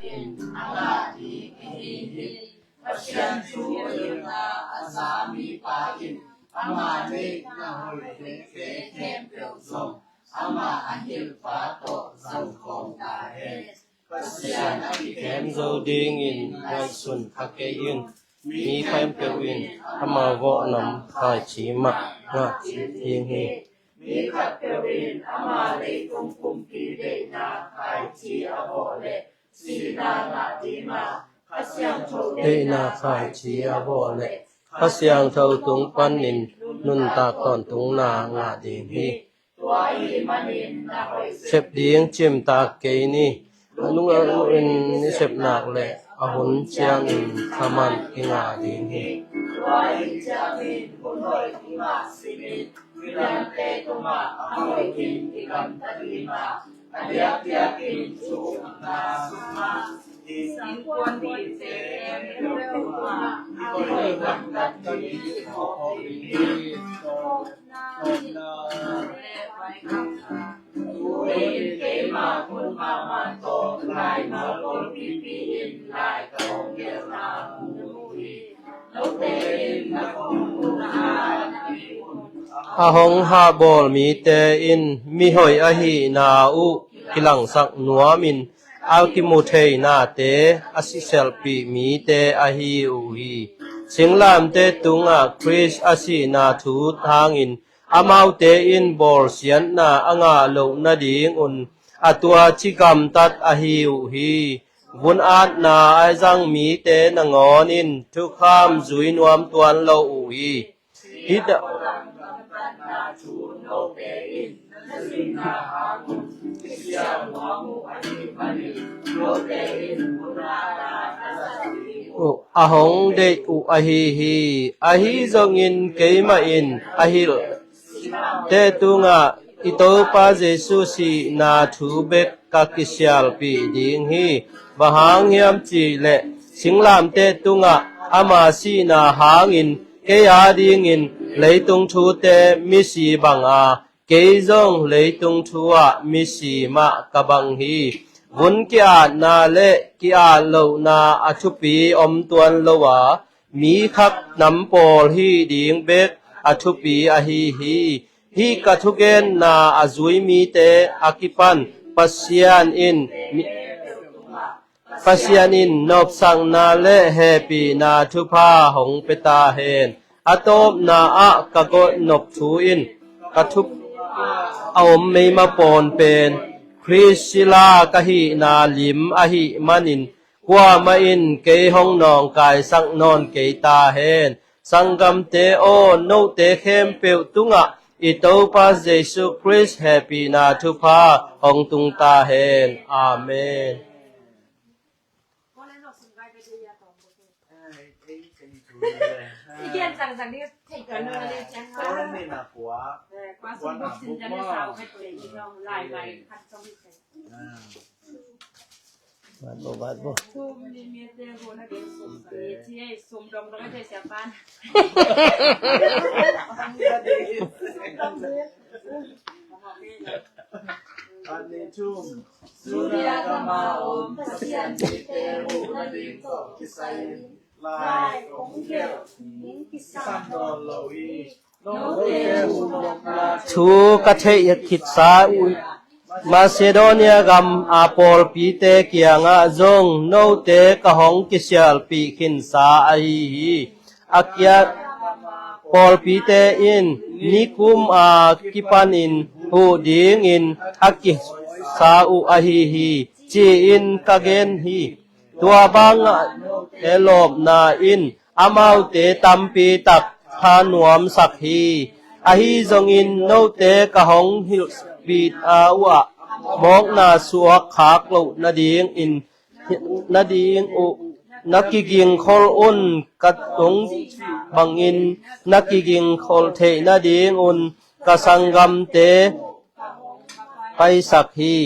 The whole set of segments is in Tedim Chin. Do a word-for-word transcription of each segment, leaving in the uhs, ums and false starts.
in a ngah ding ihi hi. Pasian thu hilna a za mipa in ama neihna hoih bekbek khempeuh zong amah a hilhpa tawh zokhawm ta hen. Pasian a kikhem zo dingin ngaihsun kha kei in. Mi khempeuh in ama vawh nam khaici mah ngah ding hi. Mi khatpeuh in ama leitung kumpi deihna khaici a vawh leh sihna ngah ding a, Kha Siangtho deihna khaici a vawh leh Kha Siangtho tung panin nuntak tawntungna ngah ding hi. Tua ahih manin na hoih sep ding cimtak kei ni. A nung a nung in i sep nak leh a hun ciangin thaman i ngah ding hi. Tua ahih ciangin hun hoih i ngah sinin midangte tungah a hoih in i gamta ding a, a diakdiakin thu umna sungah innkuan mite khempeuh tungah i hoih gamtat ding i phawk ding hi. Tu-in keima kun mahmah tawh Lai Mawlpipi in lai ka hong gelhna hong mu hi. Note in na hong muhna na mi un. A hong hahbawl mite in mihoih ahihna uh kilangsak nuamin a kimu thei nate a siselhpih mite ahi uh hi. Singlamteh tungah Khrist a sihna thu hangin amaute in bawlsiatna a ngah loh nadingun a tuaci gamtat ahi uh hi. Vun atna a zang mite nangawn in thukham zui nuam tuan lo uh hi. Hih dah uh a hong deih uh ahi hi. Ahi zongin keimah in a hilh te tungah i Topa Jesu sihna thu bek ka kisialpih ding hi. Bang hang hiam cih leh singlamteh tungah ama sihna hangin kei adingin leitung thute misi bang a, kei zong leitung thu ah misi mah ka bang hi. Vun ki-atna le ki-at lohna a thupi om tuan lo a, mi khak nam pawl hih ding bek a thupi ahi hi. Hih ka thugenna a zui mite a kipan Pasian in mi, Pasian in nopsakna le hehpihna thupha hong pia ta hen. A tawpna ah ka gawh nop thu in ka thup a om meima pawn pen Khrist sila ka hihna lim ahih manin kuamah in kei hong nawngkaisak nawn kei ta hen. Sanggamte aw, note khempeuh tungah i Topa Jesu Khrist hehpihna thupha hong tung ta hen. Amen. Vatvo, vatvo. Suria gama om Pasian mite muhna ding tawh kisai lai kong gelh ning kisam nawn lo hi. Thu ka theih khitsa uh Macedonia gam a pawlpite kiangah zong note ka hong kisialpih khinsa ahi hi. A kia pawlpite in nikum a kipanin huh dingin a kisa uh ahi hi, ci-in ka gen hi. Tua bangah note lawpna in amaute tampi tak thanuamsak hi. Ahi zongin note ka hong hilhpih uh ah mawkna suak khak loh nadingin nading uh na kigingkhol un, ka tung bangin na kigingkhol theih nadingun ka sanggamte paisak hi.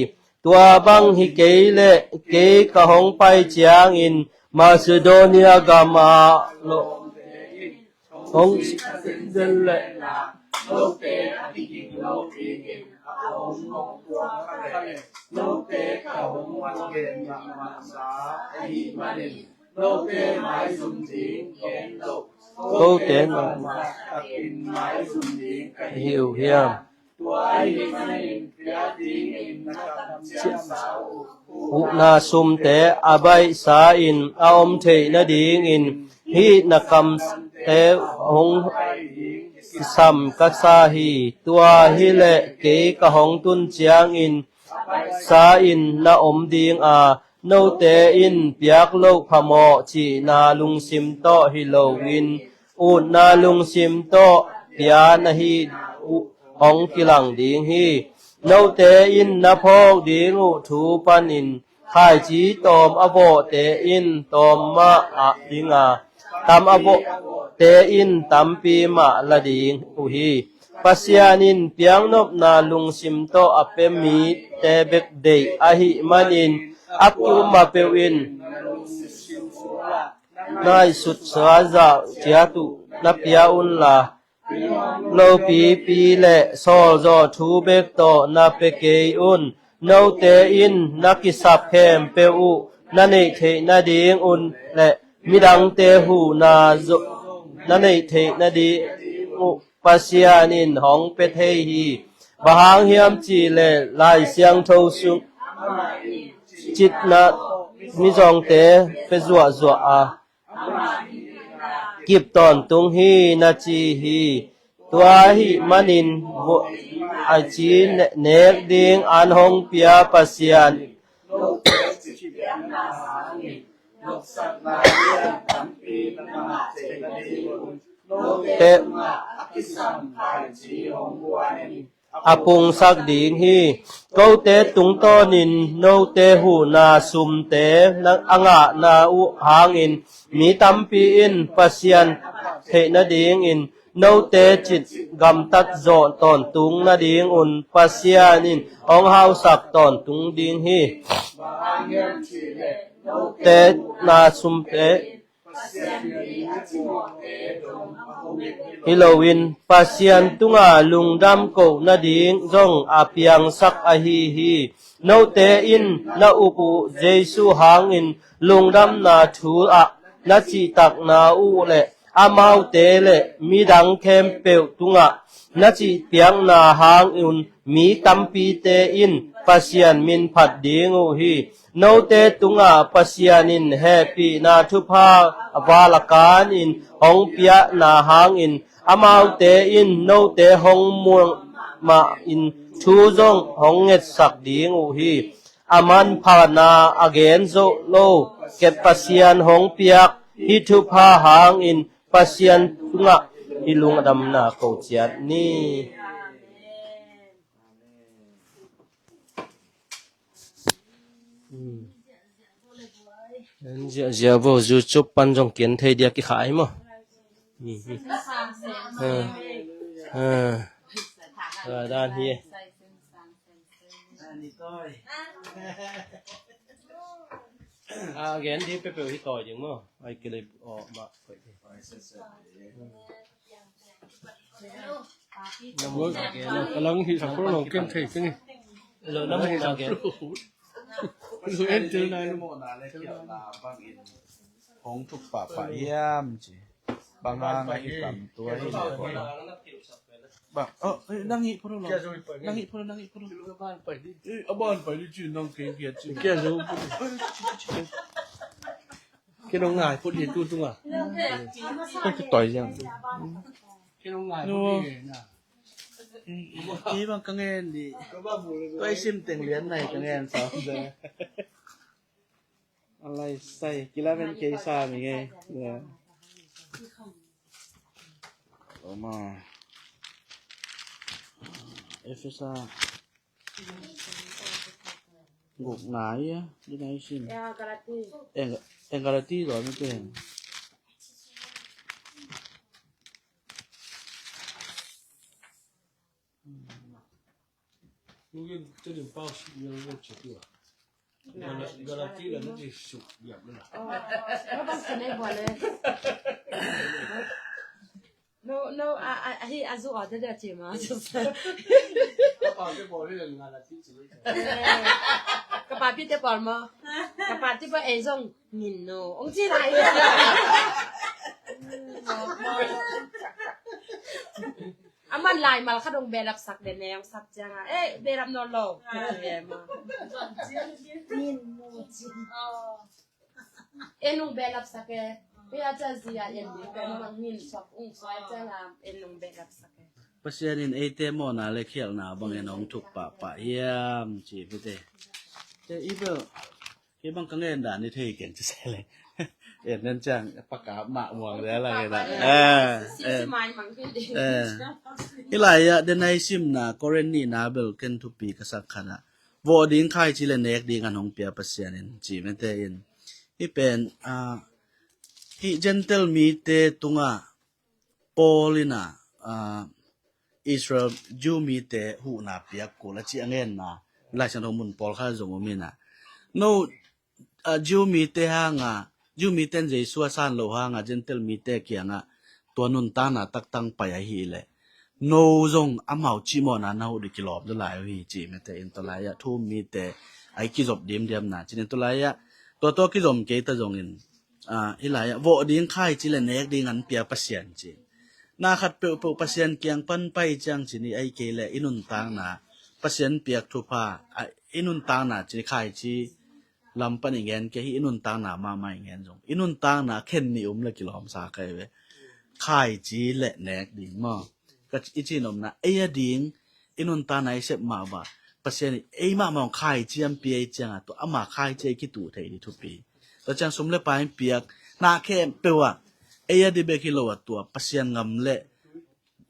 Tua bang hi kei leh kei ka hong pai ciangin Macedonia gama lo hong zen leh a hong mawhpuak kha leh, note ka hong manggen mahmahsa ahih manin, note maizum ding gen lo. Kote nangmah takin maizum ding ka hi uh hiam? Tua ahih manin piak dingin na kamciamsa uh huhna sumte a baihsa-in a om theih nadingin hih na kamte hong kisam ka sa hi. Tua hileh kei ka hong tun ciangin sa-in na om ding a, note in piak loh phamawh cihna lungsim tawh hi loin utna lungsim tawh pia na hi uh hong kilang ding hi. Note in na phawk ding uh thu panin khaici tawm a vawhte in tawm mah a ding a, tam a vawhte in tampi mah la ding uh hi. Pasian in piaknopna lungsim tawh a pia mite bek deih ahih manin a kuamah peuh in ngaihsut suazah ciat uh na pia unla, lopipi le sawlzawh thu bek tawh na pia kei un. Note in na kisap khempeuh uh na neih theih nading un le midangte huhna zong na neih theih nading uh Pasian in hong pia thei hi. Bang hang hiam cih leh Lai Siangtho sung citna mizawngte pia zuahzuah a, kip tawntung hi na ci hi. Tua ahih manin a ci nek ding an hong pia Pasian te a pungsak ding hi. Kote tungtawnin note huhna sumte na a ngahna uh hangin mi tampi in Pasian theih nadingin note cit gamtat zawh tawntung nadingun Pasian in hong hausak tawntung ding hi. Te na sumte hi loin Pasian tungah lungdam koh nading zong a piangsak ahi hi. Note in na uk uh Jesu hangin lungdamna thu ah na cihtakna uh le amaute le midang khempeuh tungah na cihpiakna hangun mi tampite in Pasian min phat ding uh hi. Note tungah Pasian in hehpihna thupha a val a kanin hong piakna hangin amaute in note hong muang mahin thu zong hong ngetsak ding uh hi. A manphatna a gen zo lo kei Pasian hong piak hih thupha hangin Pasian tungah i lungdamna ko ciat ni. Ziahziah vo, YouTube pan zong kian thei dia kikhai maw? Ah, ah. Ah, dan hi. Ah, gen di pepeu hi toi ding maw? Ai, kilip aw mah. Ka lang hi sa pro lo ken thei ken. Lo na mu na gen. Lo en til na lo. Hong thuk papa hiam ci. Bang hang hi tam tua hi. Bang, oh, eh, nang hi pro lo. Nang hi pro, nang hi pro. Eh, aban pai di ci nang keng kiat ci. Kia zo. Kei nong ngai phot hi tu tung a. Kei toi ziang. Kei nong ngai phot hi na. Kei bang ka ngen di. Toi sim teng lian nai ka ngen sa. Alai sai kilamen kei sa mi nge. Oma. Efesa. Guk na ia, di na isim. Eng, eng Galati lo mi pen. Mungkin tu di pau si yang yang cetu ah. Galati la nanti suk diam lah. No, no, a, a, a, hi, a zu a, de, de, ci ma. Ka pa pi te pawl maw. Ka pa pi te pawl ei zong ngin no. Ong ci lai. A man lai mal khat ong belap sak de ne, ong sak ciang a. Eh, belap no lo. Ngin no ci. En ong belap sak e. Pia ca zia en ni pen mang ngin suak ong suai ciang a en ong belap sak e. Pasian in eite mawhna le khialhna bang en ong thuk pahpah hiam ci bete. Te i bel kei bang ka ngen dan i thei keng ci se le. En nen ciang pakap mah muang de la ngen a. Eh, eh. Hi lai ah den a i simna Korin nihna bel ken thupi ka sak khat ah vawh ding, khaici le nek ding an hong pia Pasian in ci mete in. Hi pen, ah, hi Gentile mite tungah Paul in ah, ah, Israel Jew mite huhna piak kul a ci a ngenna Lai Siangtho mun pawlkhat zong om in ah. No, ah, Jew mite hanga, Jew mite in Jesu a san lo hanga Gentile mite kiangah tua nuntakna taktang pai ahi leh no zong amau cimawhna na huh dih kilawm zaw lai uh hi ci mete in tua lai ah thu um mite ai kizop dimdiamna cin in tua lai ah tua tua kizom kei ta zongin, ah, hi lai ah vawh ding, khaici le nek ding an pia Pasian ci. Na khat peuhpeuh Pasian kiang pan pai ciang cin i ai kei le i nuntakna Pasian piak thupha, ah, i nuntakna cin i khaici lam pan i ngen kei hi, i nuntakna mahmah i ngen zong i nuntakna khen ni um le kilawmsa kai ve. Khaici le nek ding maw. Ka ci, i ci nopna ei a ding i nuntakna i sep mah bah Pasian i ei mahmah hong khaici an pia i cianga tua ama khaici a i kitu thei di thupi. Tua ciang sum le pai piak na khempeuh ah ei a di bek hi lo a tua Pasian ngam le,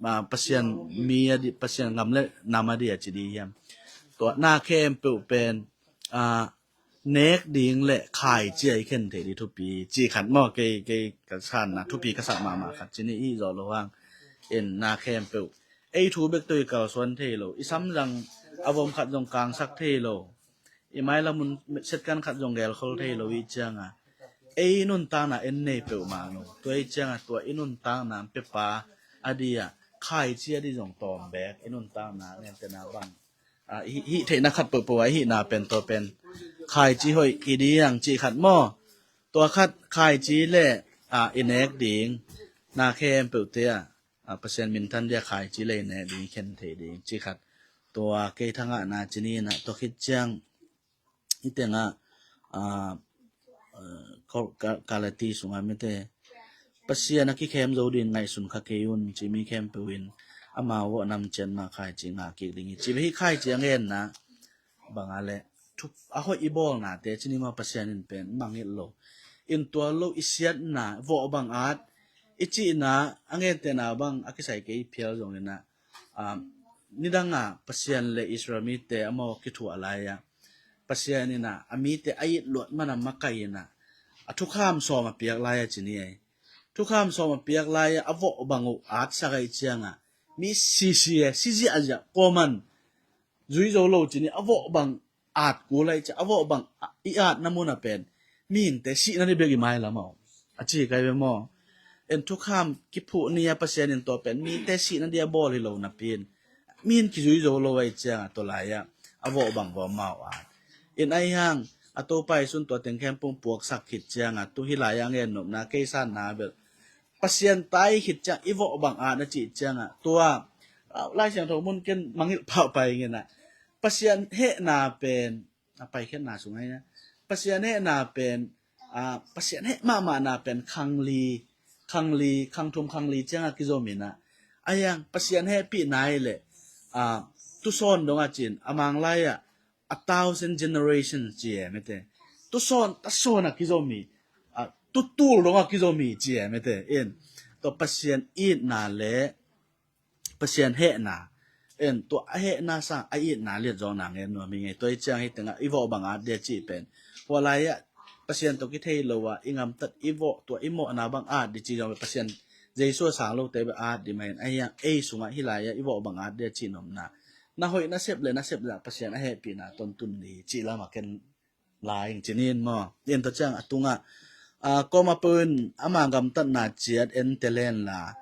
ah, Pasian mi a di, Pasian ngam le nam a di a ci di hiam. Tua na khempeuh pen, ah, nek ding le khaici a i khen thei di thupi ci khat maw. Kei, kei ka sanna thupi ka sak mahmah khat cin i hi zaw lo hang in na khempeuh ei thu bek tawh i kalsuan thei lo, i samzang a vom khat zong kangsak thei lo, i mailam un setkan khat zong gelkhol thei lo i cianga ei nuntakna en nei peuhmah lo. Tua i cianga tua i nuntakna pepa a di ah khaici a di zong tawm bek i nuntakna ngentena bang, ah, hih, hih theihna khat peuhpeuh ah i hihna pen tua pen khaici hoih i di ang cih khat maw. Tua khat khaici le, ah, i nek ding na khempeuhte ah, ah, Pasian minthan dia khaici le i nek ding i khen thei ding cih khat. Tua kei thangahna cin in ah tua khit ciang i tengah, ah, ah, Kol-, Ka-, Galati sungah mete Pasian a kikhem zo din ngaihsun kha kei un ci mi khempeuh in amau vawh nam ciat mah khaici ngah kik ding hi ci ve. Hih khaici a ngenna banga le thup a hoih i bawlnate cin i mah Pasian in pen mangngilh lo. In tual lo i siatna vawh bang at i cihna a ngentena bang a kisai kei i phial zongin ah, ah, nidanga Pasian le Israel mite amau kithuah lai-ah Pasian in ah a mite a it luat mana makai in ah a thukham sawm a piak lai-ah cin i ei. Thukham sawm a piak lai-ah a vawh bang uh atsak aih ciangah mi sisi e, si ziahziah, kuaman zui zo lo cin i a vawh bang at kul aih ciah a vawh bang i atna muna pen mihingte sihna di bek i mailam a om a ci kai ve maw. En thukham kiphuh ni a Pasian in tua pen mite sihna di a bawl hi lo napi in mi in kizui zo lo aih ciangah tua lai-ah a vawh bang vawh mau at in ahi hang a Topa i sun tua teng khempeuh puaksak khit ciangah tu hi lai-ah a ngen nopna kei sanna bel Pasian tai khit ciang i vawh bang at na cih ciangah tua, ah, Lai Siangtho mun ken mangngilh pahpah ing in ah Pasian hehna pen a paikhiatna sungah hi na Pasian hehna pen, ah, Pasian heh mahmahna pen khangli, khangli, khangthum khangli ciangah kizom in ah a hiang Pasian hehpihna hi leh, ah, tusawn dongah cin a manglai-ah a thousand generations ci e mete. Tusawn tasawn a kizom hi, ah, tutul dongah kizom hi ci e mete. In tua Pasian itna le Pasian hehna, en tua a hehna sang a itna liat zawkna ngen nuam hi ngei. Tua i ciang hi tengah i vawh bang at dia cih pen hua lai-ah Pasian tawh kithei lo ah i ngamtat i vawh tua i mawhna bang at di cih zawng Pasian Jesu a sang lote bek at di mahin a hiang ei sungah hi lai-ah i vawh bang at dia cih nopna na hoih na sep le na sep zah Pasian a hehpihna tontun ni cih lamah ken lai ing cinin maw. Tua ciang a tungah, ah, kawma peuh in ama gamtatna ciat en telen la,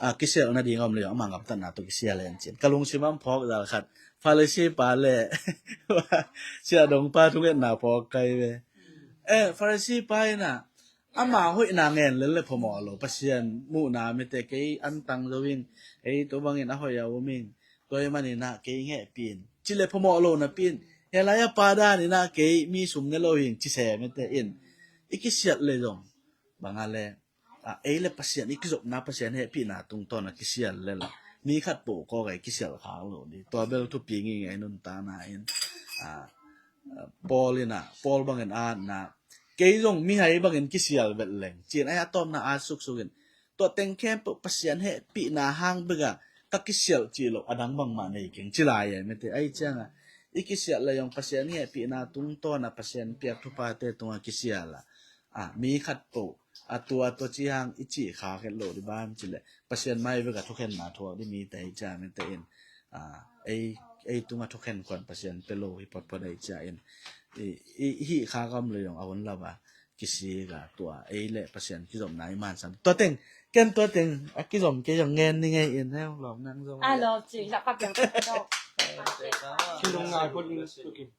a kisialh nading a om lei zong ama gamtatna tawh kisialh hen ci-in ka lungsim ah phawk zal khat. Pharisee pa le siahdongpa thungetna phawk kai ve. Eh, Pharisee pa in ah ama hoihna ngen lel le phamawh lo, Pasian muhna mete kei antang zo ing, kei tua bangin a hoih a um ing, tua ahih manin ah kei hehpih in ci le phamawh lo napi in, hih lai a pa dan in ah kei mi sum ne lo ing ci se mete in i kisialh le zong bang a le, a, ei le Pasian i kizopna, Pasian hehpihna tungtawn a kisialh le la mi khat poh kawk a i kisialh khak lo ding. Tua bel thupi ngingei nuntakna in, a, a, Paul in ah, Paul bangin a atna, kei zong mihai bangin kisialh vet leng ci-in a, a tawpna a suksuk in, tua teng khempeuh Pasian hehpihna hang bek a ka kisialh cih loh a dang bangmah nei keng ci lai e mete. Ahi ciang a i kisialh le zong Pasian hehpihna tungtawn a Pasian piak thuphate tungah kisialh a, a, mi khat poh a tua tua ci hang i cih khak het lo ding bang ci le Pasian mai bek a thukhenna thuak ding mite ahi ciang mete in, a, ei, ei tungah thukhen khuan Pasian pe lo hi photphot ahi ciang in i, i, i hih khak a om le zong a hun lo a kisik a tua ei le Pasian kizopna i mansan. Tua teng, ken tua teng a kizom kei zong ngen ni ngei in, heu lawm nang zong. A lawm ci la pa piang. Kilung ngai pon ni.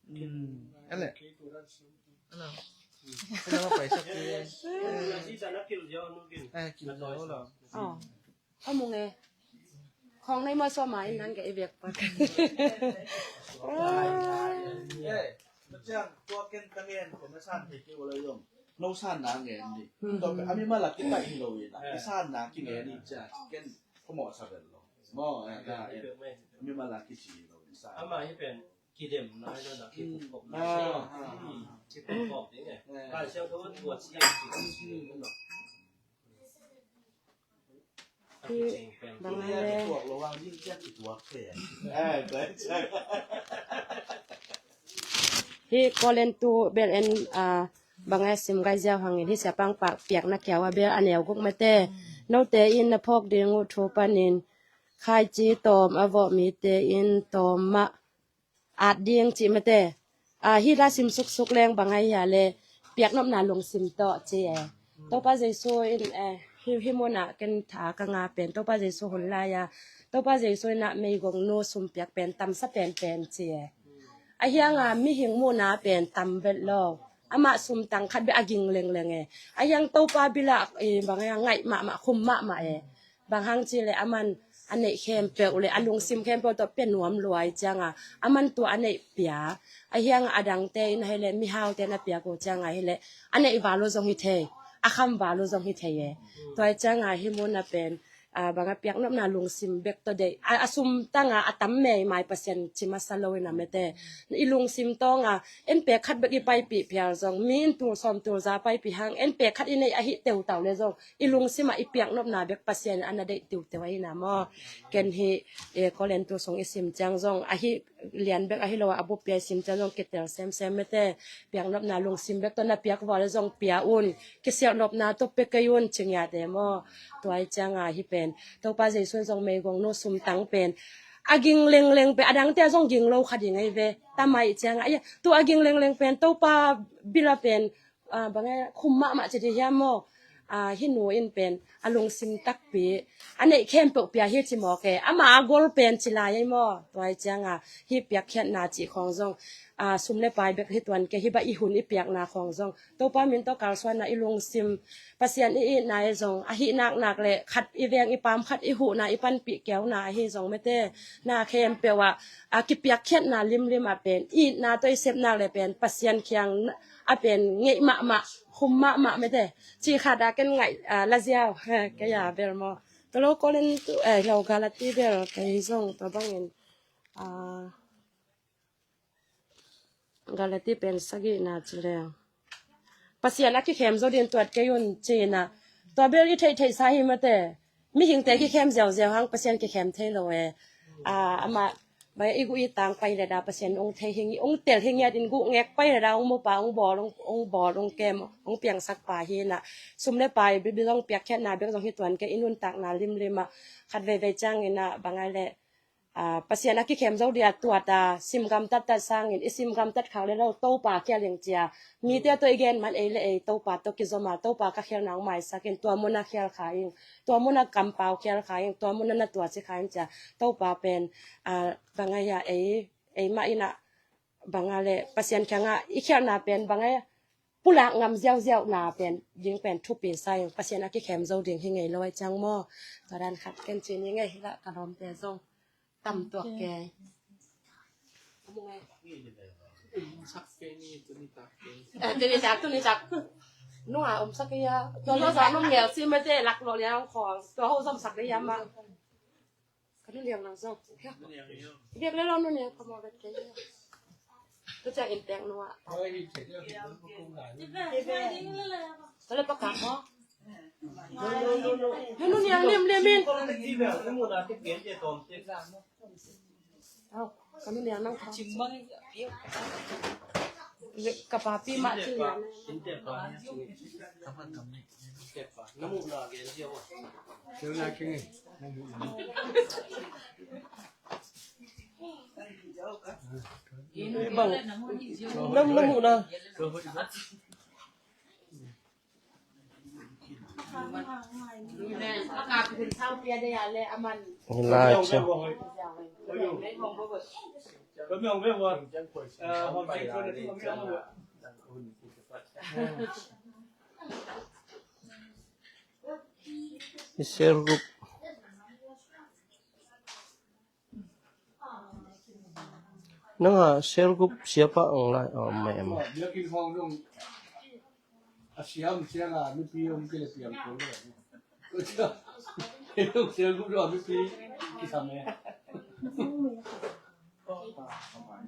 Hmm. Ele. Hello. Hello, pai sak ki. Eh, kilung ngai lo. Oh. A mung e. Khong nei mo so ma in nang ke i biak pa. Eh, macam tua ken ka ngen ko na san thei ke wala yong. No san na ngen di. Hmm. To ami mala kita i lo ina. I san na ki ngen i cha ken ko mo sa bel lo. Mo, eh, ka, eh. Ami mala ki si lo i san. Ama hi pen kidem na lo na ki ko. Ah, ah, ah. Ki ko ko ding e. Eh. Ka siang ko tua siang ki ko. Hi, bang a le. Hi Korintu bel en, a, bang a sim gai ziau hangin hi siapang pa piakna kiau a bel a neu guk mete. Note in na phawk ding uh thu panin khaici tawm a vawh mite in tawm mah at ding cih mete. A, hi la sim suksuk leng bang a hia le piaknopna lungsim tawh ci e. Topa Jesu in, eh, hi, hi munah ken tha ka nga pen Topa Jesu hun lai a Topa Jesu in ah meigong nu sum piak pen tamsa penpen ci e. A hiang a mihing muhna pen tam vet lo. Amah sum tang khat bek a ging lengleng e. A hiang Topa bilah, eh, bang a ngaih mahmah, khum mahmah e. Bang hang ci le aman a neih khempeuh le a lungsim khempeuh tawh pia nuam luai cianga aman tua a neih pia. A hianga a dangte in ahi le mihaute na piak uh cianga ahi le a neih val uh zong hi thei, a kham val uh zong hi thei e. Tua hi cianga hi mun a pen, a, bang a piaknopna lungsim bek tawh deih a, a sum tanga a tam meimai Pasian ci masa lo in a mete. I lungsim tawnga en pek khat bek i paipih phial zong mi in tul sawm tul za paipih hang en pek khat i neih ahi teutau le zong i lungsimah i piaknopna bek Pasian in a na deih tiuteu ahi na maw? Ken hi, e, Korintu sung i sim ciang zong ahi lian bek ahi lo a, a bup pia i sim ciang zong kitel semsem mete. Piaknopna lungsim bek tawh na piak vua le zong pia un, kisialhnopna tawh pia kei un ci ngiat e maw? Tua hi cianga hi pen Topa Jesu in zong meigong nu sum tang pen a ging lengleng pen a dangte a zong ging lo kha ding ahi ve. Tamai cianga, ai, tua a ging lengleng pen Topa bila pen a, bang e, khum mahmah ci dih hiam maw? A, hi nu in pen a lungsim takpi a neih khempeuh pia hi ci mawk e. Ama a gol pen ci lai ei maw? Tua hi cianga hi piakkhiatna cih khawng zong, a, sum le pai bek hi tuan kei hi, bah i hun i piakna khawng zong Topa min tawh kalsuanna i lungsim Pasian i itna i zong a hih naknak le khat i veng i pam khat i huhna i panpih keuna ahi zong mete na khempeuh ah, a, kipiakkhiatna limlim ah pen itna tawh i sepnak le pen Pasian kiang a pen ngeih mahmah, khum mahmah mete. Ci khat a ken ngaih, a, laziau, he, kei a bel maw? Tolo Korintu, eh, lo Galati bel kei zong tua bangin, a, Galati pen sagihna ci leng Pasian a kikhem zo din tuat kei un cina. Tua bel i theihtheihsa hi mate. Mihingte kikhem ziauziau hang Pasian kikhem thei lo e. A, amah bai i guh i tang pai le da Pasian ong thei hing, ong tel hing ngiat in guh ngek pai le da ong mupa ong bawl, ong, ong bawl, ong kem, ong piangsak pa hi na. Sum le pai bibi zong piakkhiatna bek zong hi tuan kei i nuntakna limlim ah khat veivei ciangin ah bang ai le Pasian a kikhem zo dia tuat a, sim gamtat tat sangin i sim gamtat khak le lo Topa khial ing cia. Mite tawh i gen man ei le ei Topa tawh kizom a, Topa ka khial nang maisak in, tua mun a khial kha ing, tua mun a kampau khial kha ing, tua mun a na tuat si kha ing cia. Topa pen bang a hia, ei ei mah in a bang a le Pasian kiangah i khialhna pen bang a pulak ngam ziauziau na pen ding pen thupi sa ing. Pasian a kikhem zo ding hi ngei lo ai ciang maw? Tua dan khat ken ci ni ngei hi lah, ka lawmte zong tam tuak ke. Eh, tuni tak, tuni tak. Nua om sak ya. Tua lo sa num ngel si mete lak lo liang khong. Tua ho zom sak de ya ma. Ka nu liang nang zong. Biak le lo nu liang ka mo vet ke. Tu ca in tek nua. Ka le pa ka mo. Nu nu liang lim lim in. Au, ka nu liang nang ka. Ka papi mah ci liang. Bang. Nam, nam, nam. Lai cia. I share group. Nang a share group siapa ang lai. Oh, mai ama. A siam siang a mipi om kile piang ko le. Share group lo mipi kisam e.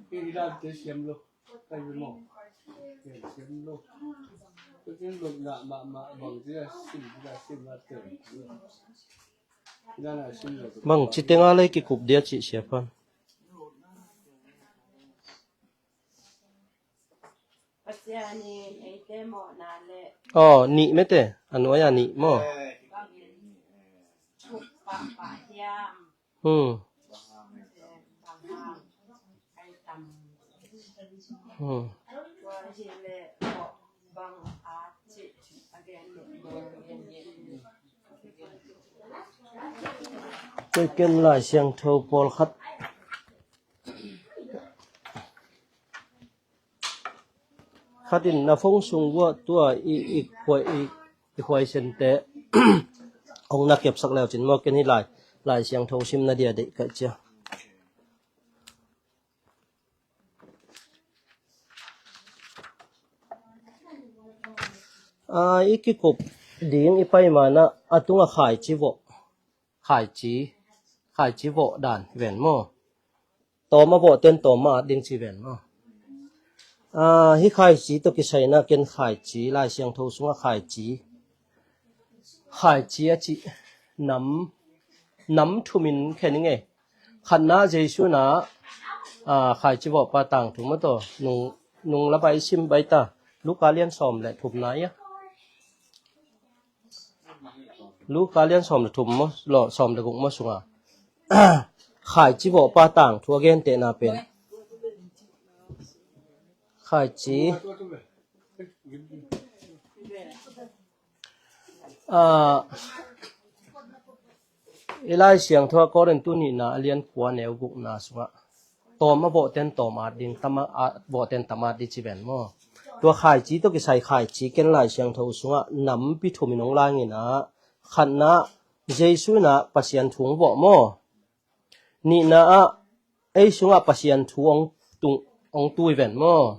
Kini dan te siam lo. Bang ci teng a lei kikup dia cih siapa. Oh, nih mete. A nuai a nih maw? Hmm. Hmm. Ken Lai Siangtho pawlkhat. Khatin na phone sung uah tua i, i, khuai, i, i khuai sente hong na kepsak leu cin maw, ken hi lai, Lai Siangtho simna dia deih ka cia. A, i kikup ding i pai manah a tunga khaici vawh. Khaici, khaici vawh dan hi ven maw? Tawm a vawh ten tawm a at ding ci ven maw? A, hi khaici tawh kisaina ken khaici, Lai Siangtho sungah khaici. Khaici a cih nam, nam thumin khen i ngei. Khatna Jesu na, a, khaici vawhpa tangthu maw taw, nung, nung la bai sim bai ta, Luka lian sawm le thumna ia. Luka lian sawm le thum maw, lo, sawm le guk maw sunga. Khaici vawhpa tangthu a gentehna pen. Khaici. A, i Lai Siangtho a Korintu nihna a lian kua neu gukna sungah. Tawm a vawh ten tawm at ding, tam a vawh ten tam at ding ci ven maw? Tua khaici tawh kisai khaici ken Lai Siangtho sungah nampi thumin hong lai ngin ah, khatna Jesu in ah Pasian thu hong vawh maw? Nihna ah ei sungah Pasian thu hong tung, hong tui ven maw?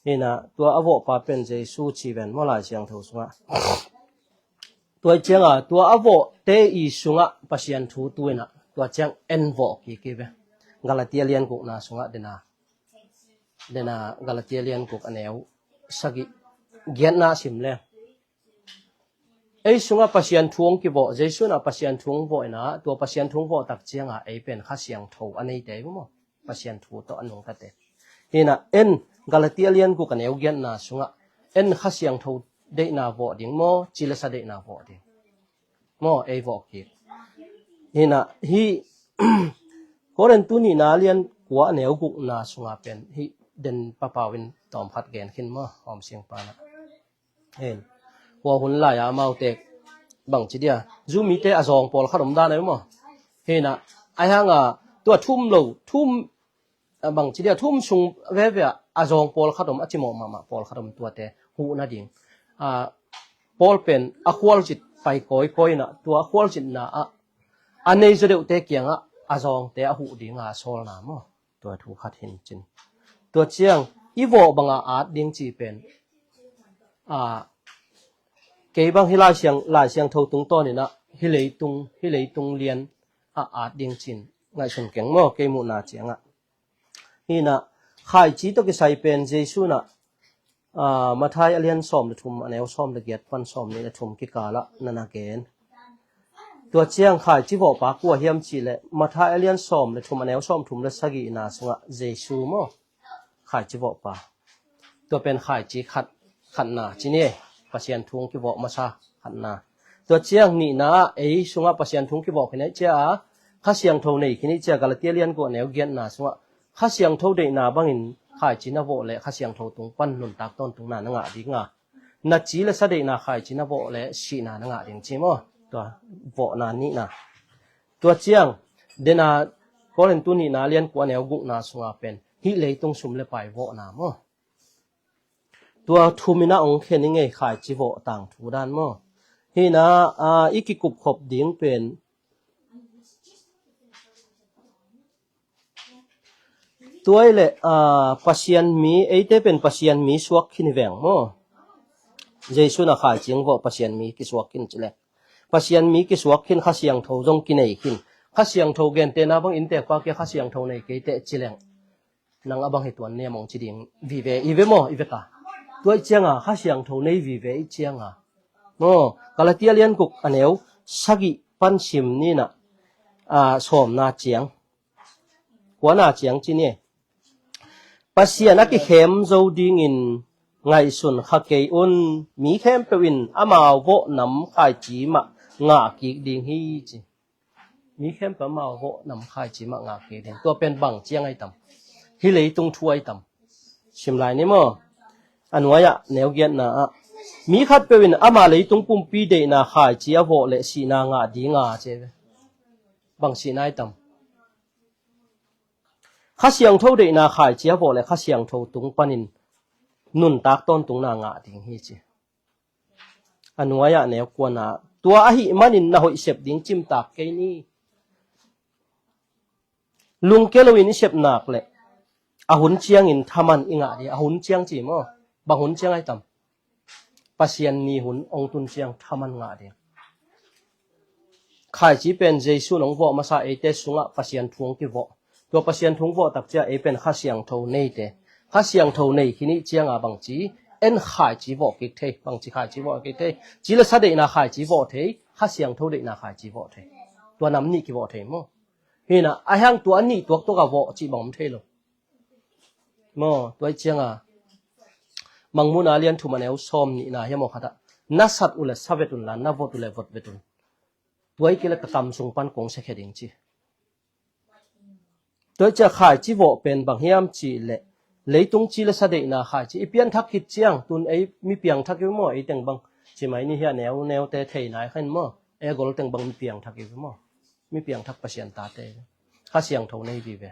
Hi in ah tua a vawhpa pen Jesu ci ven maw Lai Siangtho sungah? Tua ciangah tua a vawhte i sungah Pasian thu tu in ah tua ciang en vawh kik hi ve. Galatia lian gukna sungah dena, dena Galatia lian guk a neu sagih giatna sim le. Ei sungah Pasian thu hong kivawh, Jesu in ah Pasian thu hong vawh in ah tua Pasian thu hong vawh tak ciangah ei pen Kha Siangtho a neite hi maw? Pasian thu tawh a nungtate. Hi in ah en Galatia lian guk a neu giatna sungah en Kha Siangtho deihna vawh ding maw, cilesa deihna vawh ding maw, ei vawh kik. Hi in ah hi Korintu nihna lian kua a neu gukna sunga pen hih den papau in tawm khat gen khin maw, hawm sing pana. Hen. Hua hun lai-a amaute bangci dia, Jew mite a zawng pawlkhat om dan a maw. Hena, a hanga tua thum lo, thum, a bangci dia, thum sung veve a zawng pawlkhat om, a cimawh mahmah pawlkhat om, tuate huh nading. A, Paul pen a khualzin pai kawikawi inah, tua a khualzinna ah a nei zaw deuhte kiangah a zawngte a huh dinga a sawlna maw. Tua thu khat hin cin. Tua ciang i vawh banga at ding ci pen, a, kei bang hih Lai Siang, Lai Siangtho tungtawn inah hih leitung, hih leitung lian a at ding cin ngaihsun keng maw, kei muhna ciangah. Hinah, khaici tawh kisai pen Jesu inah, a, Matthai a lian sawm le thum, a neu sawm le giat pan sawm nih le thum kikalah na na gen. Tua ciang khaici vawhpa kua hiam cihleh, Matthai a lian sawm le thum, a neu sawm thum le sagihna sungah Jesu maw, khaici vawhpa. Tua pen khaici khat, khatna ci ni, Pasian thu kivawh masa khatna. Tua ciang nihna ah ei sungah Pasian thu kivawh khin ei cia a, Kha Siangtho nei khin ei cia, Galatia lian kua neu giatna sungah Kha Siangtho deihna bangin khaici na vawh leh Kha Siangtho tung pan nuntak tawntungna na ngah dinga, na ci le sa deihna khaici na vawh leh sihna na ngah ding ci maw. Tua vawhna nihna. Tua ciang dena Korintu nihna lian kua neu gukna sunga pen hih leitung sum le pai vawhna maw. Tua thum inah ong khen i ngei khaici vawh tangthu dan maw. Hinah, a, i kikupkhop ding pen tua i le, a, Pasian mi, eite pen Pasian mi suak khin i veng maw. Jesu inah khaici vawh Pasian mi kisuak khin cileh, Pasian mi kisuak khin, Kha Siangtho zong kinei khin. Kha Siangtho gentehna bang inntekpa kia Kha Siangtho nei kei teh cileng, nang a bang hi tuan niam ong ci ding vive i ve maw, i ve ka. Tua i cianga Kha Siangtho nei vive i cianga maw, Galatia lian guk a neu sagih pan sim ninah, a, sawmna ciang, kuana ciang ci ni. Pasian a kikhem zo dingin ngaihsun kha kei un. Mi khempeuh in amau vawh nam khaici mah ngah kik ding hi ci. Mi khempeuh amau vawh nam khaici mah ngah kik ding. Tua pen bang ciang ai tam? Hih leitung thu ai tam? Sim lai ni maw. A nuai-ah neu giatna ah, mi khatpeuh in ama leitung pumpi deihna khaici a vawh leh sihna ngah dinga ci ve. Bang sihna ai tam? Kha Siangtho deihna khaici a vawh leh Kha Siangtho tung panin nuntak tawntungna ngah ding hi ci. A nuai-ah neu kuana, tua ahih manin na hoih sep ding cimtak kei ni. Lungke loin i sep nak leh a hun ciangin thaman i ngah ding. A hun ciang ci maw? Bang hun ciang ai tam? Pasian ni hun ong tun ciang thaman ngah ding. Khaici pen Jesu in ong vawh masa, eite sungah Pasian thu ong kivawh. Tua Pasian thu ong vawh tak cia ei pen Kha Siangtho neite. Kha Siangtho nei khin i cianga bangci en khaici vawh kik thei, bangci khaici vawh kik thei? Ci le sa deihna khaici vawh thei, Kha Siangtho deihna khaici vawh thei. Tua nam nih kivawh thei maw. Hinah, a hiang tua a nih tuaktuak a vawh cih bang om thei lo. Maw, tua i cianga Mangmuhna lian thum a neu sawm nihna hiam aw khatah, na sat uh le sa vet unla, na vot uh le vot vet un. Tua i kila ka kam sung pan kong sekhia ding ci. Tua i cia khaici vawh pen bang hiam cih leh leitung ci le sa deihna khaici. I pianthak khit ciang tun ei mi piangthak i maw, ei teng bang. Ci mai ni hia neu neute thei nai khan maw. Ei gol teng bang mi piangthak i maw. Mi piangthak Pasian tate. Kha Siangtho nei vive.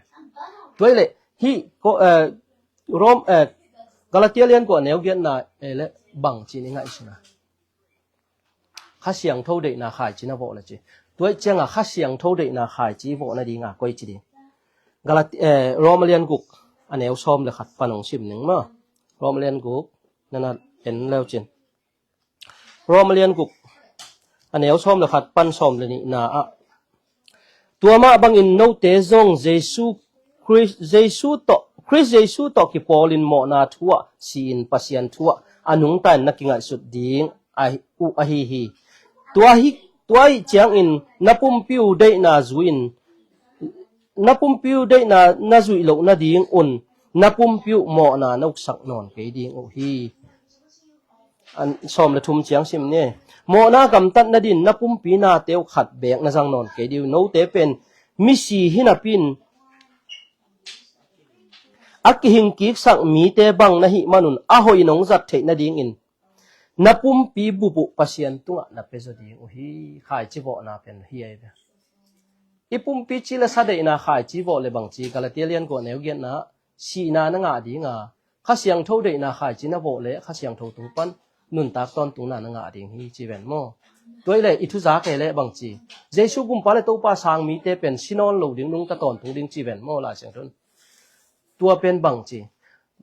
Tua i leh hih ko, eh, Rom, eh, Galatia lian kua neu giatna ei leh bang ci ni ngaihsuna. Kha Siangtho deihna khaici na vawh le ci. Tua i cianga Kha Siangtho deihna khaici vawh nadinga koi ci ding? Galati, eh, Rom a lian guk a neu sawm le khat pan ong sim ning maw. Rom a lian guk na na en leu cin. Rom a lian guk a neu sawm le khat pan sawm le nihna ah, tua mah bangin note zong Jesu Khrist, Jesu tawh, Khrist Jesu tawh kipawlin mawhna thu ah si-in Pasian thu ah a nungta in na kingaihsut ding ahi, uh ahi hi. Tua hi, tua hi ciangin na pumpi uh deihna zui-in, na pumpi uh deihna na zuih loh nadingun na pumpi uh mawhna na uksak nawn kei ding uh hi. An, sawm le thum ciang sim ni. Mawhna gamtat nadin na pumpi nate uh khat beek na zang nawn kei ding uh. Note pen misi hi napi-in a kihing kiksak mite bang na hih manun a hoih in hong zat theih nadingin na pumpi bup uh Pasian tungah na pia zaw ding uh hi. Khaici vawhna pen hi ahi ve. I pumpi ci le sa deihna khaici vawh le bangci, Galatia lian guk a neu giatna, sihna na ngah dinga, Kha Siangtho deihna khaici na vawh le Kha Siangtho tung pan nuntak tawntungna na ngah ding hi ci ven maw? Tua i le i thu zak e le bangci, Jesu gumpa le Topa sang mite pen si nawn lo ding, nungta tawntung ding ci ven maw, Lai Siangtho in? Tua pen bangci,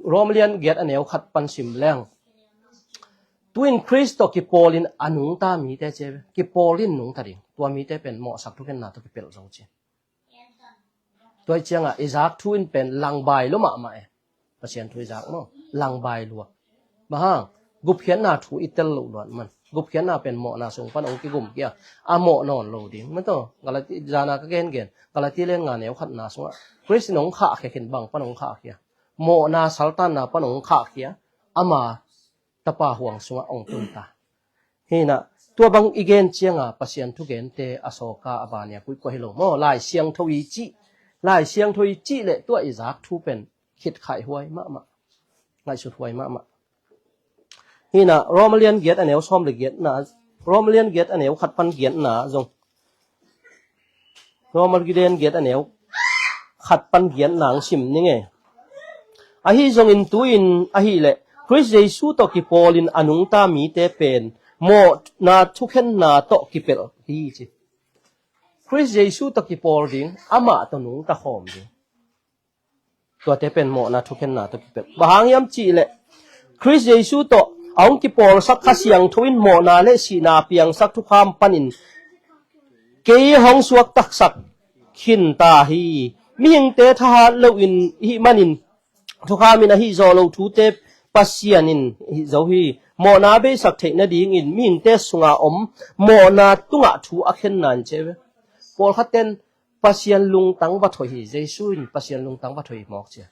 Rom lian giat a neu khat pan sim leng, tu in Khrist tawh kipawlin a nungta mite ci ve, kipawlin nungta ding, tua mite pen mawhsak thukhenna tawh kipelh zo ci. Tua hi cianga i zak thu in pen langbai lua mahmah e. Pasian thu i zak maw, langbai lua. Bang hang, gupkhiatna thu i tel loh luat man. Gupkhiatna pen mawhna sung pan hong kigum kia, a mawh nawn lo ding. Mataw, Galati, zana ka gengen, Galati lian nga neu khatna sungah Khrist in hong khahkhia khin, bang pan hong khahkhia? Mawhna saltanna pan hong khahkhia, ama Tapa huang sungah hong tun ta. Hinah, tua bang i gen cianga Pasian thugente a sawka a bania kuikuah hi lo maw? Lai Siangtho i cih, Lai Siangtho i cih le tua i zak thu pen khit khaih huai mahmah, ngaihsut huai mahmah. Hinah, Rom lian giat a neu sawm le giatna, Rom lian giat a neu khat pan giatna zong, Rom lian giat a neu khat pan giatna ang sim ning e. Ahi zongin tu in ahih leh Khrist Jesu tawh kipawlin a nungta mite pen mawhna thukhenna tawh kipelh hi ci. Khrist Jesu tawh kipawl ding, amah tawh nungta khawm ding. Tuate pen mawhna thukhenna tawh kipelh. Bang hang hiam cih leh Khrist Jesu tawh a hong kipawlsak Kha Siangtho in mawhna le sihna piangsak thukham panin kei hong suaktaksak khin ta hi. Mihingte thahat loin i hih manin thukham in a hih zawh loh thute Pasian in hih zo hi. Mawhna beisak theih nadingin mihingte sunga om mawhna tungah thu a khenna in ci ve. Pawlkhat ten Pasian lungtang va thoih hi, Jesu in Pasian lungtang va thoih hi mawk cia.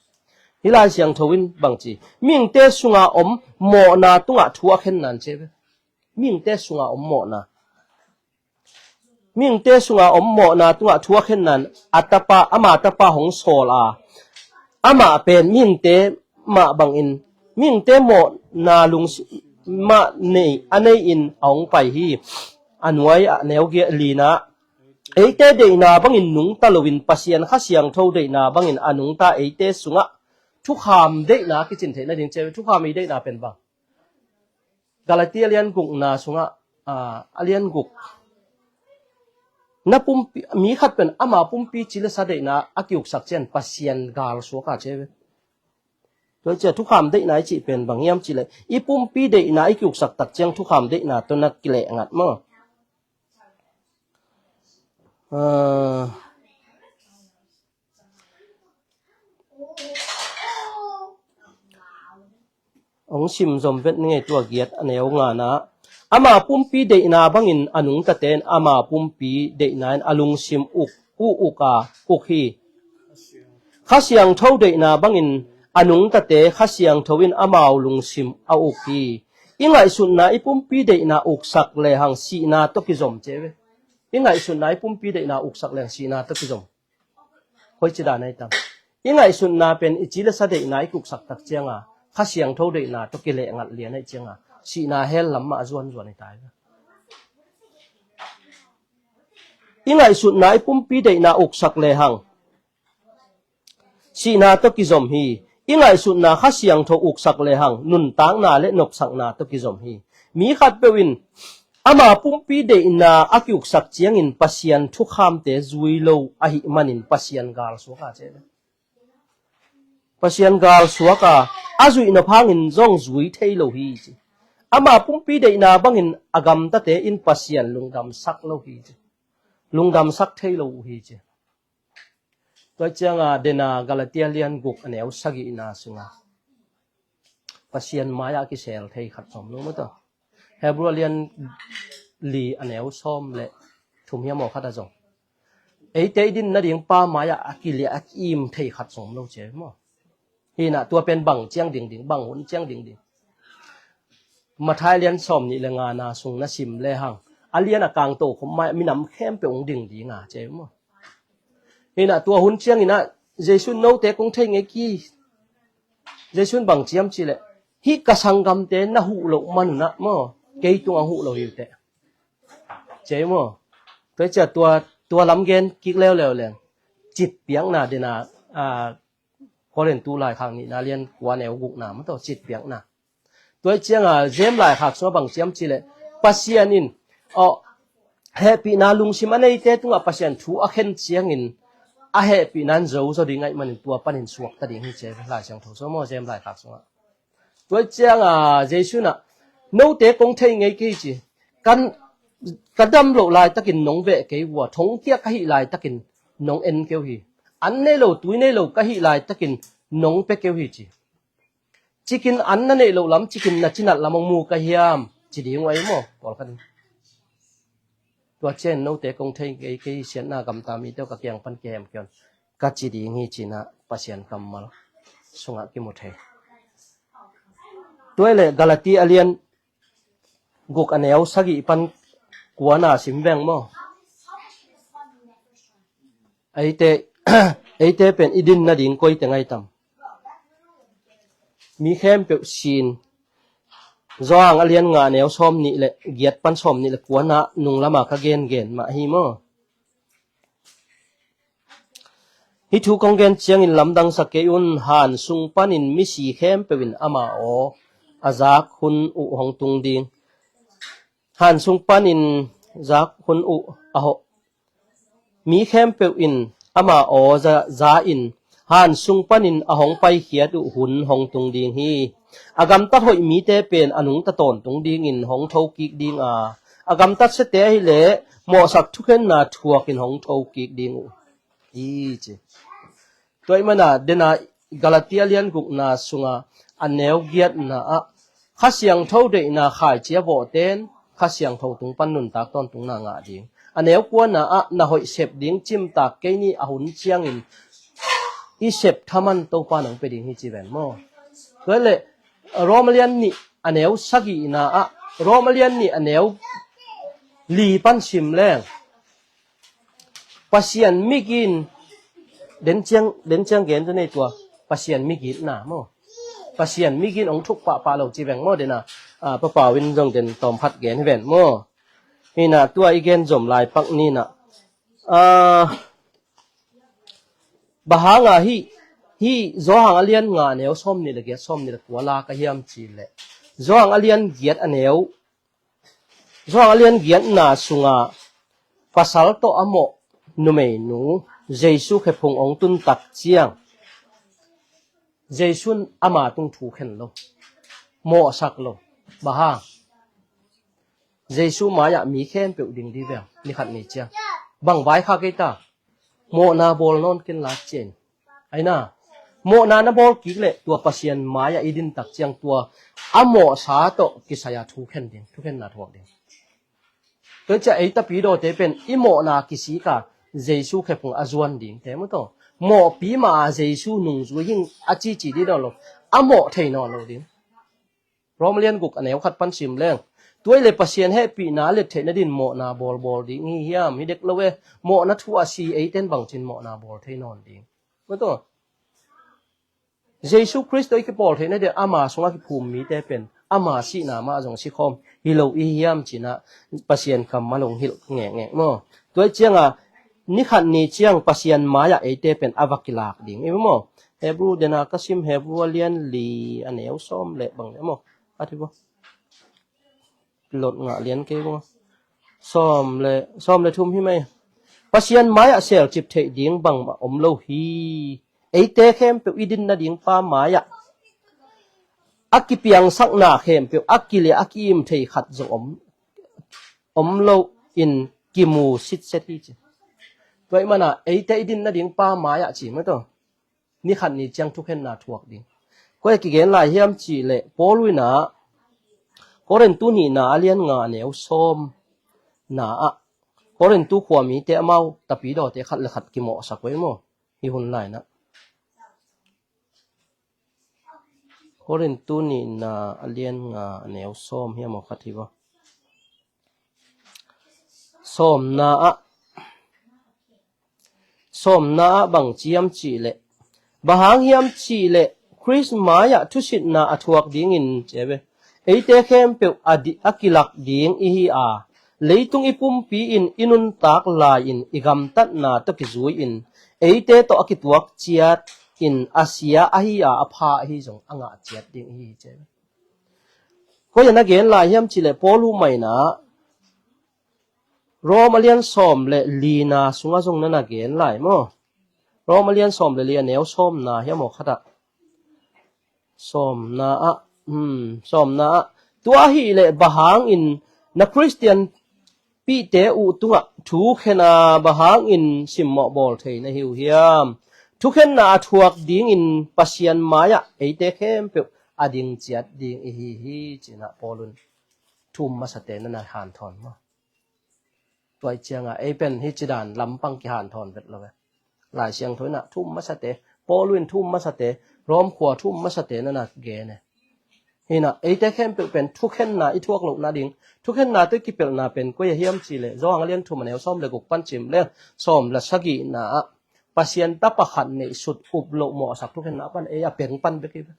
Hih Lai Siangtho in bangci, mihingte sunga om mawhna tungah thu a khenna in ci ve. Mihingte sunga om mawhna. Mihingte sunga om mawhna tungah thu a khenna in a tapa, ama tapa hong sawl a, amah pen mihingte mah bangin, mihingte mawhna lungsim mah nei, a nei in a hong pai hi. A nuai ah neu giat lina, eite deihna bangin nungta loin Pasian Kha Siangtho deihna bangin a nungta eite sungah thukham deihna kicin theih nading ci ve. Thukham i deihna pen bang? Galatia lian gukna sungah, a, a lian guk, na pumpi, mi khat pen ama pumpi ci le sa deihna a kiuksak cian Pasian gal suak a ci ve. Tua cia thukham deihna i cih pen bang hiam cih leh i pumpi deihna i kiuksak tak ciang thukham deihna tawh na kileh ngat maw? Ah, hong sim zom vet ni ngei, tua giat a neu ngana. Ama pumpi deihna bangin a nungtate in ama pumpi deihna in a lungsim uk, uh uk a, uk hi. Kha Siangtho deihna bangin a nungtate Kha Siangtho in amau lungsim a uk hi. I ngaihsutna i pumpi deihna uksak lehang sihna tawh kizom ci ve. I ngaihsutna i pumpi deihna uksak lehang sihna tawh kizom. Hoici dan ahi tam? I ngaihsutna pen i ci le sa deihna i kiuksak tak cianga Kha Siangtho deihna tawh kileh ngat lian ahi cianga sihna hell lam mah a zuanzuan hi ta hi. I ngaihsutna i pumpi deihna uksak lehang sihna tawh kizom hi. I ngaihsutna Kha Siangtho uksak lehang nuntakna le nopsakna tawh kizom hi. Mi khatpeuh in ama pumpi deihna a kiuksak ciangin Pasian thukhamte zui lo ahih manin Pasian gal suak a ci ve. Pasian gal suak a, a zuih nop hangin zong zui thei lo hi ci. Ama pumpi deihna bangin a gamtate in Pasian lungdamsak lo hi ci. Lungdamsak thei lo uh hi ci. Tua cianga dena Galatia lian guk a neu sagihna sunga Pasian mai-ah kisel thei khat sawm lo mataw. Hebrew lian li a neu sawm le thum hiam aw khat a zong, eite i din nading pa mai-ah a kiliah a ki-im thei khat sawm lo ci maw? Hinah tua pen bang ciang dingding, bang hun ciang dingding? Matthai lian sawm nih le ngana sung na sim lehang a lian a kangto khop mai-ah minam khempeuh hong ding dinga ci maw? Hinah tua hun cianginah Jesu in note kong thei ngei ki, Jesu in bang ci hiam cih leh, hih ka sanggamte na huh loh man un ah maw, kei tungah huh lo hi uh teh, ci hi maw. Tua hi ciang tua, tua lam gen kik leuleu leng, citpiakna den a, a, Korintu laikhak nihna lian kua neu gukna maw, tua citpiakna. Tua hi ciang a, James laikhak sungah bang ci hiam cih leh, Pasian in, aw, hehpihna lungsim a neite tungah Pasian thu a khen ciangin a hehpihna in zo zaw ding ahih manin tua panin suakta ding hi ci hi, Lai Siangtho sungah maw, James laikhak sungah. Tua hi ciang a, Jesu in ah, note kong thei ngei kei ci. Kan, ka dam loh laitakin nong beh kei uh a, thongkia ka hih laitakin nong en kei uh hi. An nei lo, tui nei lo ka hih laitakin nong pia kei uh hi ci. Cikin an na neih loh lam, cikin na cinat lam hong mu ka hiam, ci ding uh ahi maw, pawlkhat in. Tua ciang note kong thei ngei kei, siatna gamta mite uh ka kiang pan kihemkhia un, ka ci ding hi ci-in ah Pasian kammal sungah kimu thei. Tua hi leh Galati a lian guk a neu sagih pan kuana sim veng maw. Eite, eite pen i din nading koite ngei tam? Mi khempeuh sin. Johan a lian nga a neu sawm nih le giat pan sawm nih le kuana nung lama ka gengen mah hi maw. Hih thu kong gen ciangin lamdangsak kei un, han sung panin misi khempeuh in ama aw a zak hun uh hong tung ding. Han sung panin zak hun uh a hawh. Mi khempeuh in ama aw za, za in, han sung panin a hong paikhiat uh hun hong tung ding hi. A gamtat hoih mite pen a nungta tawntung dingin hong thokik ding a, a gamtat siate ahih leh mawhsak thukhenna thuakin hong thokik ding uh hi ci. Tua ahih manin ah, den a Galati a lian gukna sunga a neu giatna ah, Kha Siangtho deihna khaici a vawhte in Kha Siangtho tung pan nuntak tawntungna ngah ding. A neu kuana ah, na hoih sep ding cimtak kei ni, a hun ciangin i sep thaman Topa in hong pia ding hi ci ven maw. Tua hi leh Rom a lian nih a neu sagihna ah, Rom a lian nih a neu li pan sim leng, Pasian migin, den ciang, den ciang gen tu nei tua, Pasian migitna maw. Pasian migin hong thuk pahpah lo ci veng maw, den a, a, Pa Pau in zong den tawmkhat gen hi ven maw. Hi-in ah tua i gen zom lai pak ni-in ah, a, bang hanga hih, hih Johan a lian nga a neu sawm nih le giat, sawm nih le kua la ka hiam cih leh, Johan a lian giat a neu Johan a lian giatna sunga pasal tawh a mawh numeinu Jesu khephung hong tun tak ciang, Jesu in ama tung thu khen lo, mawhsak lo. Bang hang? Jesu mai-ah mi khempeuh ding ding veng, ni khat ni ciang. Bang vaikhak ei ta? Mawhna bawl nawn ken la ci-in. Aina, mawhna na bawl kik leh tua Pasian mai-ah i din tak ciang tua a mawhsa tawh kisai-a thukhen ding, thukhenna thuak ding. Tua ciang ei tapidawte pen i mawhna kisik a Jesu khephung a zuan dingte maw taw. Mawhpi mah a Jesu nungzui hing a cici ding nawn lo, a mawh thei nawn lo ding. Rom lian guk a neu khat pan sim leng. Tua hi leh Pasian hehpihna a let theih nadin mawhna bawlbawl ding hi hiam? Hi dek lo e. Mawhna thu a si eite in bangci-in mawhna bawl thei nawn ding? Maw taw. Jesu Khrist tawh i kipawl theih nadin ama sungah kiphum mite pen ama sihna mah zong si khawm hi lo i hiam ci-in ah Pasian kammal hong hilh ngekngek maw. Tua hi ciangin ni khat ni ciang Pasian mai-ah eite pen a va kilak ding i maw. Hebru, den a ka sim Hebru a lian li a neu sawm le bang le maw. A thi baw. Lot ngah lian kei baw. Sawm le, sawm le thum hi mai. Pasian mai-ah selcip theih ding bangmah om lo hi. Eite khempeuh i din nading Pa mai-ah a kipiangsakna khempeuh a kile a ki-im thei khat zong om, om lo in kimu sitset hi ci. Tua ahih manin eite i din nading Pa mai-ah ci maw taw. Ni khat ni ciang thukhenna thuak ding. Koi a kigen lai hiam cih leh Paul in ah Korintu nihna a lian nga a neu sawmna ah Korintu khuamite amau tapidawte khat le khat kimawhsak uh hi maw. Hih hun lai-in ah Korintu nihna a lian nga a neu sawm hiam aw khat hi baw. Sawmna ah, sawmna ah bang ci hiam cih leh, bang hang hiam cih leh Khrist mai-ah thusitna a thuak dingin, ci ve, eite khempeuh a di-, a kilak ding ihi a, leitung i pumpi in i nuntak lai-in i gamtatna tawh kizui-in eite tawh a kituak ciat in a sia ahi a, a pha ahi zong a ngah ciat ding ihi, ci ve. Koi-ah na gen lai hiam cih leh Paul uh maina Rom a lian sawm le lina sungah zong na na gen lai maw? Rom a lian sawm le li a neu sawmna hiam aw khatah. Sawmna ah, hmm, sawmna ah. Tua ahih leh bang hangin na Khristian pihte uh tungah thukhen a, bang hangin simmawh bawl thei na hi uh hiam? Thukhenna a thuak dingin Pasian mai-ah eite khempeuh a ding ciat ding ihi hi, ci-in ah Paul un thu um masate na na hanthawn maw? Tua hi ciangah ei pen hih ci dan lampang kihanthawn vet lo ve. Lai Siangtho in ah thu um masate, Paul in thu um masate, Rom khua thu um masate na na gen e. Hi-in ah eite khempeuh pen thukhenna i thuak loh nading, thukhenna tawh i kipelhna pen koi-ah hiam cih leh Johan a lian thum a neu sawm le guk pan sim leng, sawm le sagihna ah Pasian tapa khat neih sut up loh mawhsak thukhenna pan ei a peng pan bek hi ve.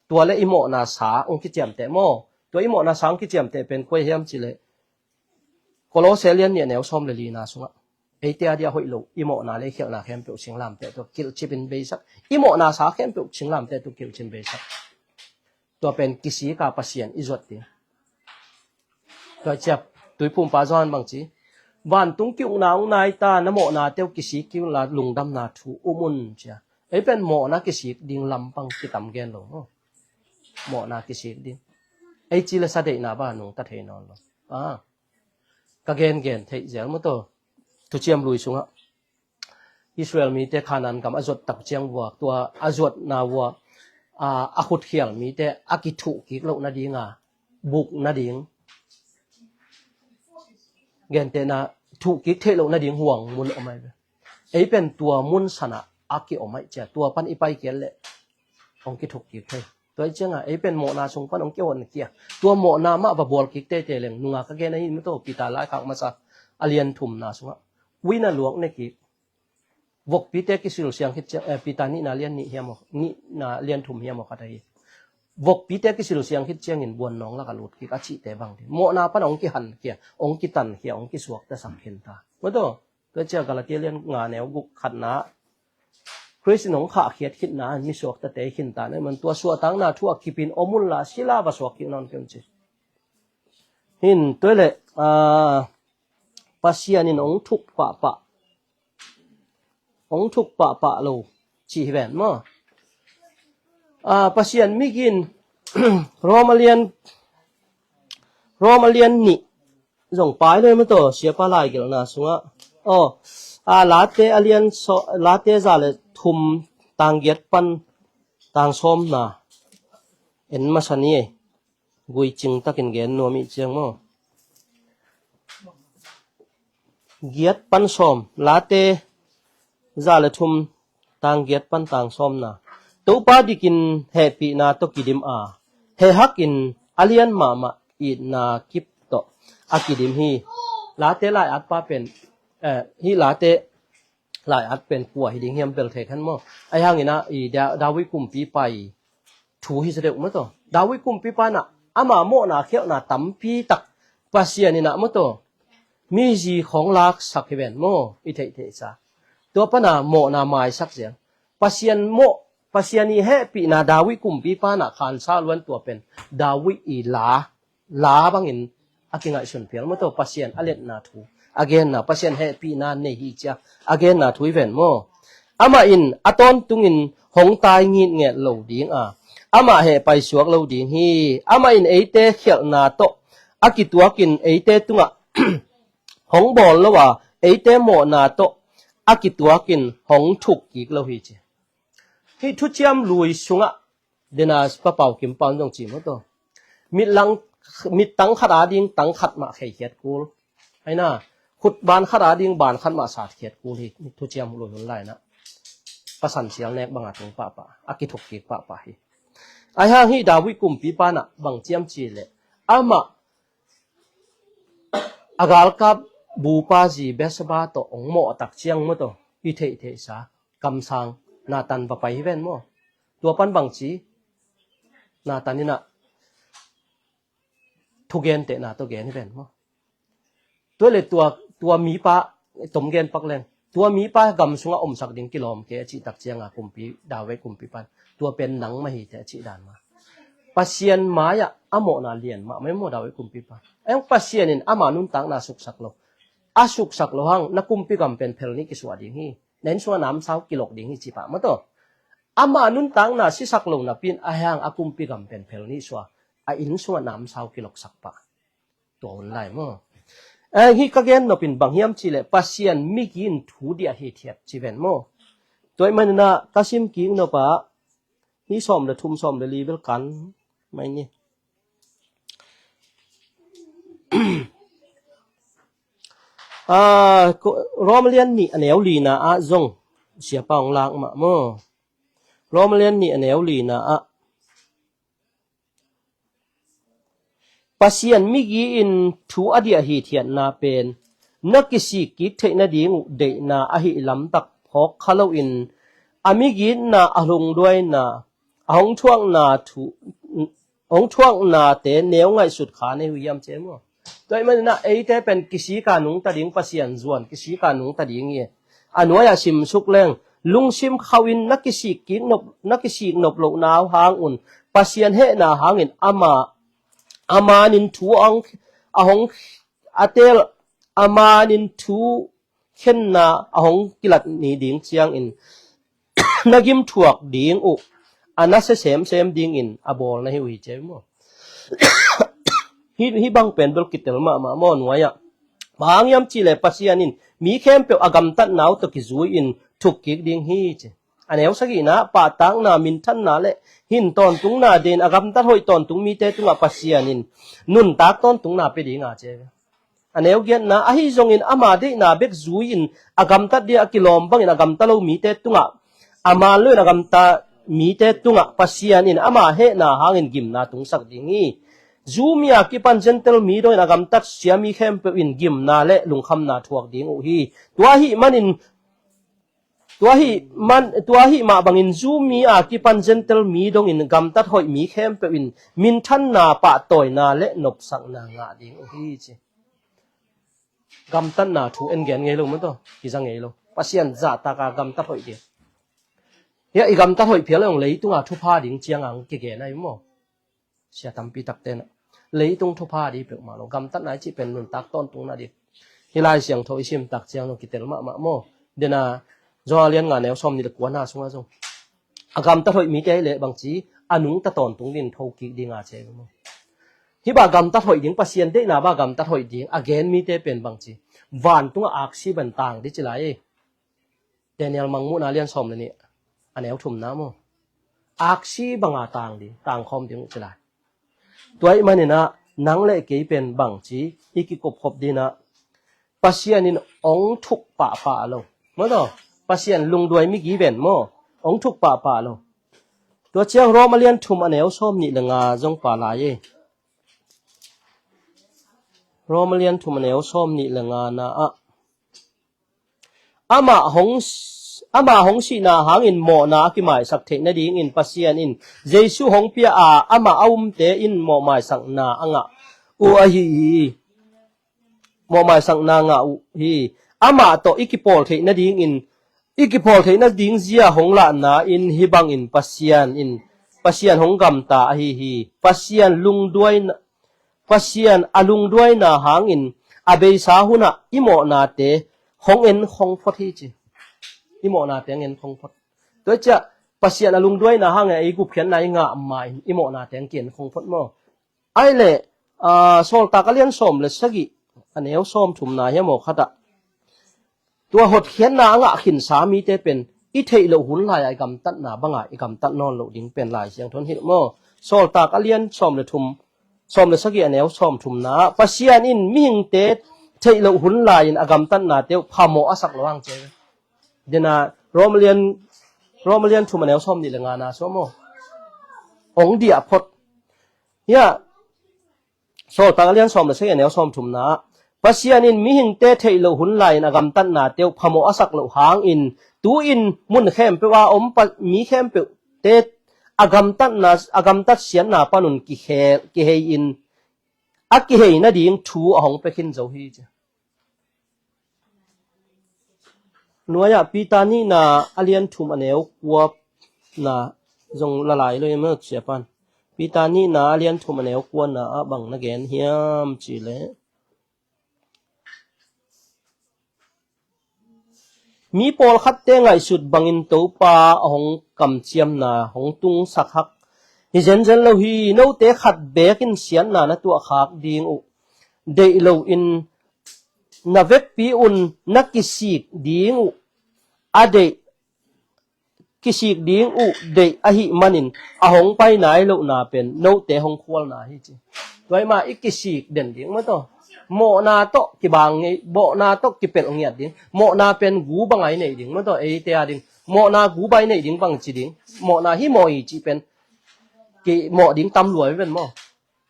Tua le i mawhna sa hong kiciamteh maw? Tua i mawhna sa hong kiciamteh pen koi-ah hiam cih leh Kolose lian nih a neu sawm le lina sungah eite a dia hoih lo i mawhna le i khialhna khempeuh singlamteh tawh kilhcip in beisak. I mawhna sa khempeuh singlamteh tawh kilhcip in beisak. Tua pen kisik a Pasian i zuat ding. Tua ciang Tuiphumpa Johan bang ci? Vantung ki-ukna hong nai ta, na mawhnate uh kisik kei unla lungdamna thu um un, ci a. Ei pen mawhna kisik ding lampang kitam gen lo maw? Mawhna kisik ding. Ei ci le sa deihna bang nungta thei nawn lo. Ah. Ka gengen theih zel maw taw? Thuciam Lui sungah Israel mite Kanaan gam a zuat tak ciang vua, tua a zuatna vua, a, a khutkhial mite a kithuh kik loh nading a, buk nading, gentehna thuh kik theih loh nading huang mun om ahi ve. Ei pen tua mun sanah a kiom ahi cia, tua pan i pai kiat leh hong kithuk kik thei. Tua hi ciangah ei pen mawhna sung pan hong kihon kia. Tua mawhna mah va bual kik teitei leng, nunga ka gen ahi maw taw, Peter laikhak masa a lian thumna sungah uina luak ne kik. Vokpite kisil siang khit ciang, eh, Peter nihna lian nih hiam aw, nihna lian thum hiam aw khat ahi. Vokpite kisil siang khit ciangin buannawng lakah lut kik a cihte bang ding. Mawhna pan hong kihan kia, hong kitan kia, hong kisuaktasak khin ta. Maw taw? Tua cia Galatia lian nga neu guk khatna, Khrist in hong khahkhiat khitna in mi suaktate khin ta na hi man, tua suahtakna thu a kipin om unla sila va suak kik nawn kei un ci. Hin tua leh, ah, Pasian in hong thuk pahpah, hong thuk pahpah lo cih hi ven maw? Ah, Pasian migin Rom a lian, Rom a lian nih zong pai lo maw taw, siapa laigelhna sungah. Aw, a, Late a lian saw-, Late za le thum tang giat pan tang sawmna en masa ni ei. Guicing takin gen nuam ih ciang maw? Giat pan sawm, Late za le thum tang giat pan tang sawmna. Topa dikin hehpihna tawh kidim a, hehhakin a lian mahmah itna kip tawh a kidim hi. Late lai-at pa pen, eh, hih Late lai-at pen kua hi ding hiam bel thei khan maw? Ahi hangin ah i Da-, David kumpipa i thu hi sa deuh maw taw. David kumpipa in ah ama mawhna khialhna tampi tak Pasian in ah maw taw, mi zi khawng laksak hi ven maw, i theihtheihsa. Tua pana mawhna maisak ziang. Pasian mawh, Pasian i hehpihna David kumpipa in ah khansa luan tua pen David i la, la bangin a kingaihsun phial maw taw, Pasian a letna thu a genna, Pasian hehpihna nei hi cia a genna thu i ven maw? Amah in a tawntungin hong tai ngitnget lo ding a, amah heh paisuak lo ding hi. Amah in eite khialhna tawh a kituakin eite tungah hong bawl lo a, eite mawhna tawh a kituakin hong thuk kik lo hi ci. Hih Thuciam Lui sungah dena papau kimpau zong ci maw taw. Mitlang, mittang khat a ding tang khat mah kheikhiat kul. Aina, khut ban khat a ding ban khat mah satkhiat kul hi. Thuciam Lui hun lai-in ah pasan sial nek banga tung pahpah, a kithuk kik pahpah hi. Ahi hang hih David kumpipa in ah bang ciam ci leh, amah a galkap bupa zi Bathsheba tawh hong mawh tak ciang maw taw, i theihtheihsa kamsang Nathan va pai hi ven maw? Tua pan bang ci, na taninah thugentehna tawh gen hi ven maw. Tua le tua, tua mipa tom gen pak leng, tua mipa gam sungah omsak ding kilawm ke a cih tak cianga kumpi, David kumpi pan, tua pen nang mah hi teh a cih dan mah. Pasian mai-ah a mawhna lian mahmah hi maw David kumpi pan. Eng Pasian in ama nuntakna suksak lo. A suksak lo hang na kumpi gam pen phel nih kisuah ding hi. Na inn sungah namsau kilok ding hi ci pah maw taw. Ama nuntakna sisak lo napi-in a hang a kumpi gam pen phel nih suah, a inn sungah namsau kiloksak pah. Tua hun lai maw. Eh, hih ka gen nopin bang hiam cihleh Pasian migi in thu diah hithiat ci ven maw. Tua ih maninah ka sim kik nopah hih sawm le thum sawm le li bel kan mai ni. Ah, ko-, Rom lian nih a neu lina ah zong siapa hong lak mah maw. Rom lian nih a neu lina ah Pasian migi in thu a diah hithiatna pen na kisik kik theih nading uh deihna ahi lamtak phawk kha loin a migitna a lungduaina a hong thuakna thu, hong thuaknate neu ngaihsut kha nei uh hiam ci maw. Tua ih maninah eite pen kisika nungta ding Pasian zuan kisika nungta ding hi. A nuai-ah simsuk leng lungsim khauhin na kisik kik nop, na kisik nop lohna uh hang un Pasian hehna hangin ama, a manin thu a hong, a hong a tel, a manin thu khenna a hong kilat ni ding ciangin na gimthuak ding uh a nasia semsem dingin a bawl na hi uh hi ci maw. Hih, hih bang pen bel kitel mahmah maw nuai-ah. Bang hang hiam cihleh Pasian in mi khempeuh a gamtatna uh tawh kizui-in thuk kik ding hi ci. A neu sagihna ah pahtakna, minthanna le hin tawntungna deih in a gamtat hoih tawntung mite tungah Pasian in nuntak tawntungna pia dinga ci. A neu giatna ahi zongin ama deihna bek zui-in a gamtat ding a kilawm bangin a gamta lo mite tungah, a man loin a gamta mite tungah Pasian in ama hehna hangin gimna tungsak ding hi. Jew mi a kipan Gentile mi dongin a gamtat sia mi khempeuh in gimna le lungkhamna thuak ding uh hi. Tua ahih manin, tua ahih man, tua ahih mah bangin Jew mi a kipan Gentile mi dongin gamtat hoih mi khempeuh in minthanna, pahtawina le nopsakna ngah ding uh hi ci. Gamtatna thu en gen ngei lo maw taw, kiza ngei lo. Pasian zahtaka gamtat hoih ding. Hia i gamtat hoih phial hong leitunga thupha ding cianga hong kigen ahi maw. Sia tampi takte na leitung thupha ding peuhmah lo. Gamtatna i cih pen nuntak tawntungna ding. Hih Lai Siangtho i sim tak ciang zong kitel mahmah maw. Dena Johan lian nga neu sawm nih le kuana sungah zong a gamtat hoih mite hi leh bangci a nungta tawntung ding tho kik dinga ci maw. Hih bah gamtat hoih ding, Pasian deihna bah gamtat hoih ding a gen mite pen bangci vantungah aksi ban tang ding ci lai. Daniel mangmuhna lian sawm le nih a neu thumna maw. Aksi banga tang ding, tangkhawm ding uh ci lai. Tua ih maninah nang le kei pen bangci i kikupkhop dinah Pasian in ong thuk pahpah lo. Maw taw, Pasian lungduai migi ven maw, ong thuk pahpah lo. Tua ciang Rom a lian thum a neu sawm nih le nga zong pa lai e. Rom a lian thum a neu sawm nih le nga na ah amah hong, amah hong sihna hangin mawhna a kimaisak theih nadingin Pasian in Jesu hong pia a, amah a umte in mawhmaisakna a ngah uh ahi hi. Mawhmaisakna ngah uh hi. Amah tawh i kipawl theih nadingin, i kipawl theih nading zia hong lahna in hih bangin Pasian in, Pasian hong gamta ahi hi. Pasian lungduaina, Pasian a lungduaina hangin a beisa hunah i mawhnate hong en khong phot hi ci. I mawhnate hong en khong phot. Tua ciah Pasian a lungduaina hangin a i gupkhiatna i ngah ma-in i mawhnate hong ki-en khong phot maw. Ai le, ah, Sawltak a lian sawm le sagih a neu sawm thumna hiam aw khatah tua hotkhiatna a ngah khinsa mite pen i theih loh hun lai-ah i gamtatna bangah i gamtat nawn loh ding pen Lai Siangtho in hilh maw. Sawltak a lian sawm le thum, sawm le sagih a neu sawm thumna ah Pasian in mihingte theih loh hun lai-in a gamtatnate uh phamawh a sak lo hang ci. Dena Rom lian, Rom lian thum a neu sawm nih le ngana suah maw. Ong diah phot. Hia Sawltak a lian sawm le sagih a neu sawm thumna ah Pasian in mihingte theih loh hun lai-in a gamtatnate uh phamawh a sak loh hangin tu-in mun khempeuh a om pa, mi khempeuhte a gamtatna, a gamtat siatna panun kihel, kihei in, a kihei nading thu a hong pia khin zo hi ci. Nuai-ah Peter nihna a lian thum a neu kuana zong la lai lo i mah siapan. Peter nihna a lian thum a neu kuana ah bang na gen hiam cih leh, mi pawlkhatte ngaihsut bangin Topa a hong kamciamna hong tungsak hak hi zenzen lo hi. Note khat beek in siatna na tuahkhak ding uh deih loin na vekpi un na kisik ding uh a deih, kisik ding uh deih ahih manin a hong pai nai lohna pen note hong khualna hi ci. Tua ahih manin i kisik den ding maw taw. Mawhna tawh kibang ngei, mawhna tawh kipelh ngiat ding. Mawhna pen gu bang a i neih ding maw taw, eite a ding. Mawhna gu bang a i neih ding bang ci ding. Mawhna hi mawh hi cih pen kimawh ding tam lua hi ven maw.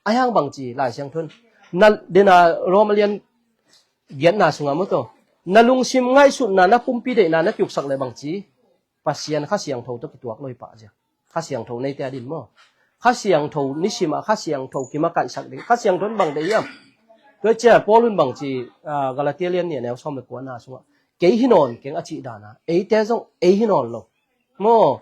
A hiang bang ci Lai Siangtho in, na, dena Roma lian giatna sungah maw taw, na lungsim ngaihsutna, na pumpi deihna na kiuksak leh bang ci, Pasian Kha Siangtho tawh kituak lo hi pah zia. Kha Siangtho neite a din maw. Kha Siangtho nisimah Kha Siangtho kimakaihsak ding. Kha Siangtho in bang deih hiam? Tua hi ciah Paul in bang ci, ah, Galatia lian nih a neu sawm le kuana sungah, kei hi nawn keng a cih dana, eite zong ei hi nawn lo maw.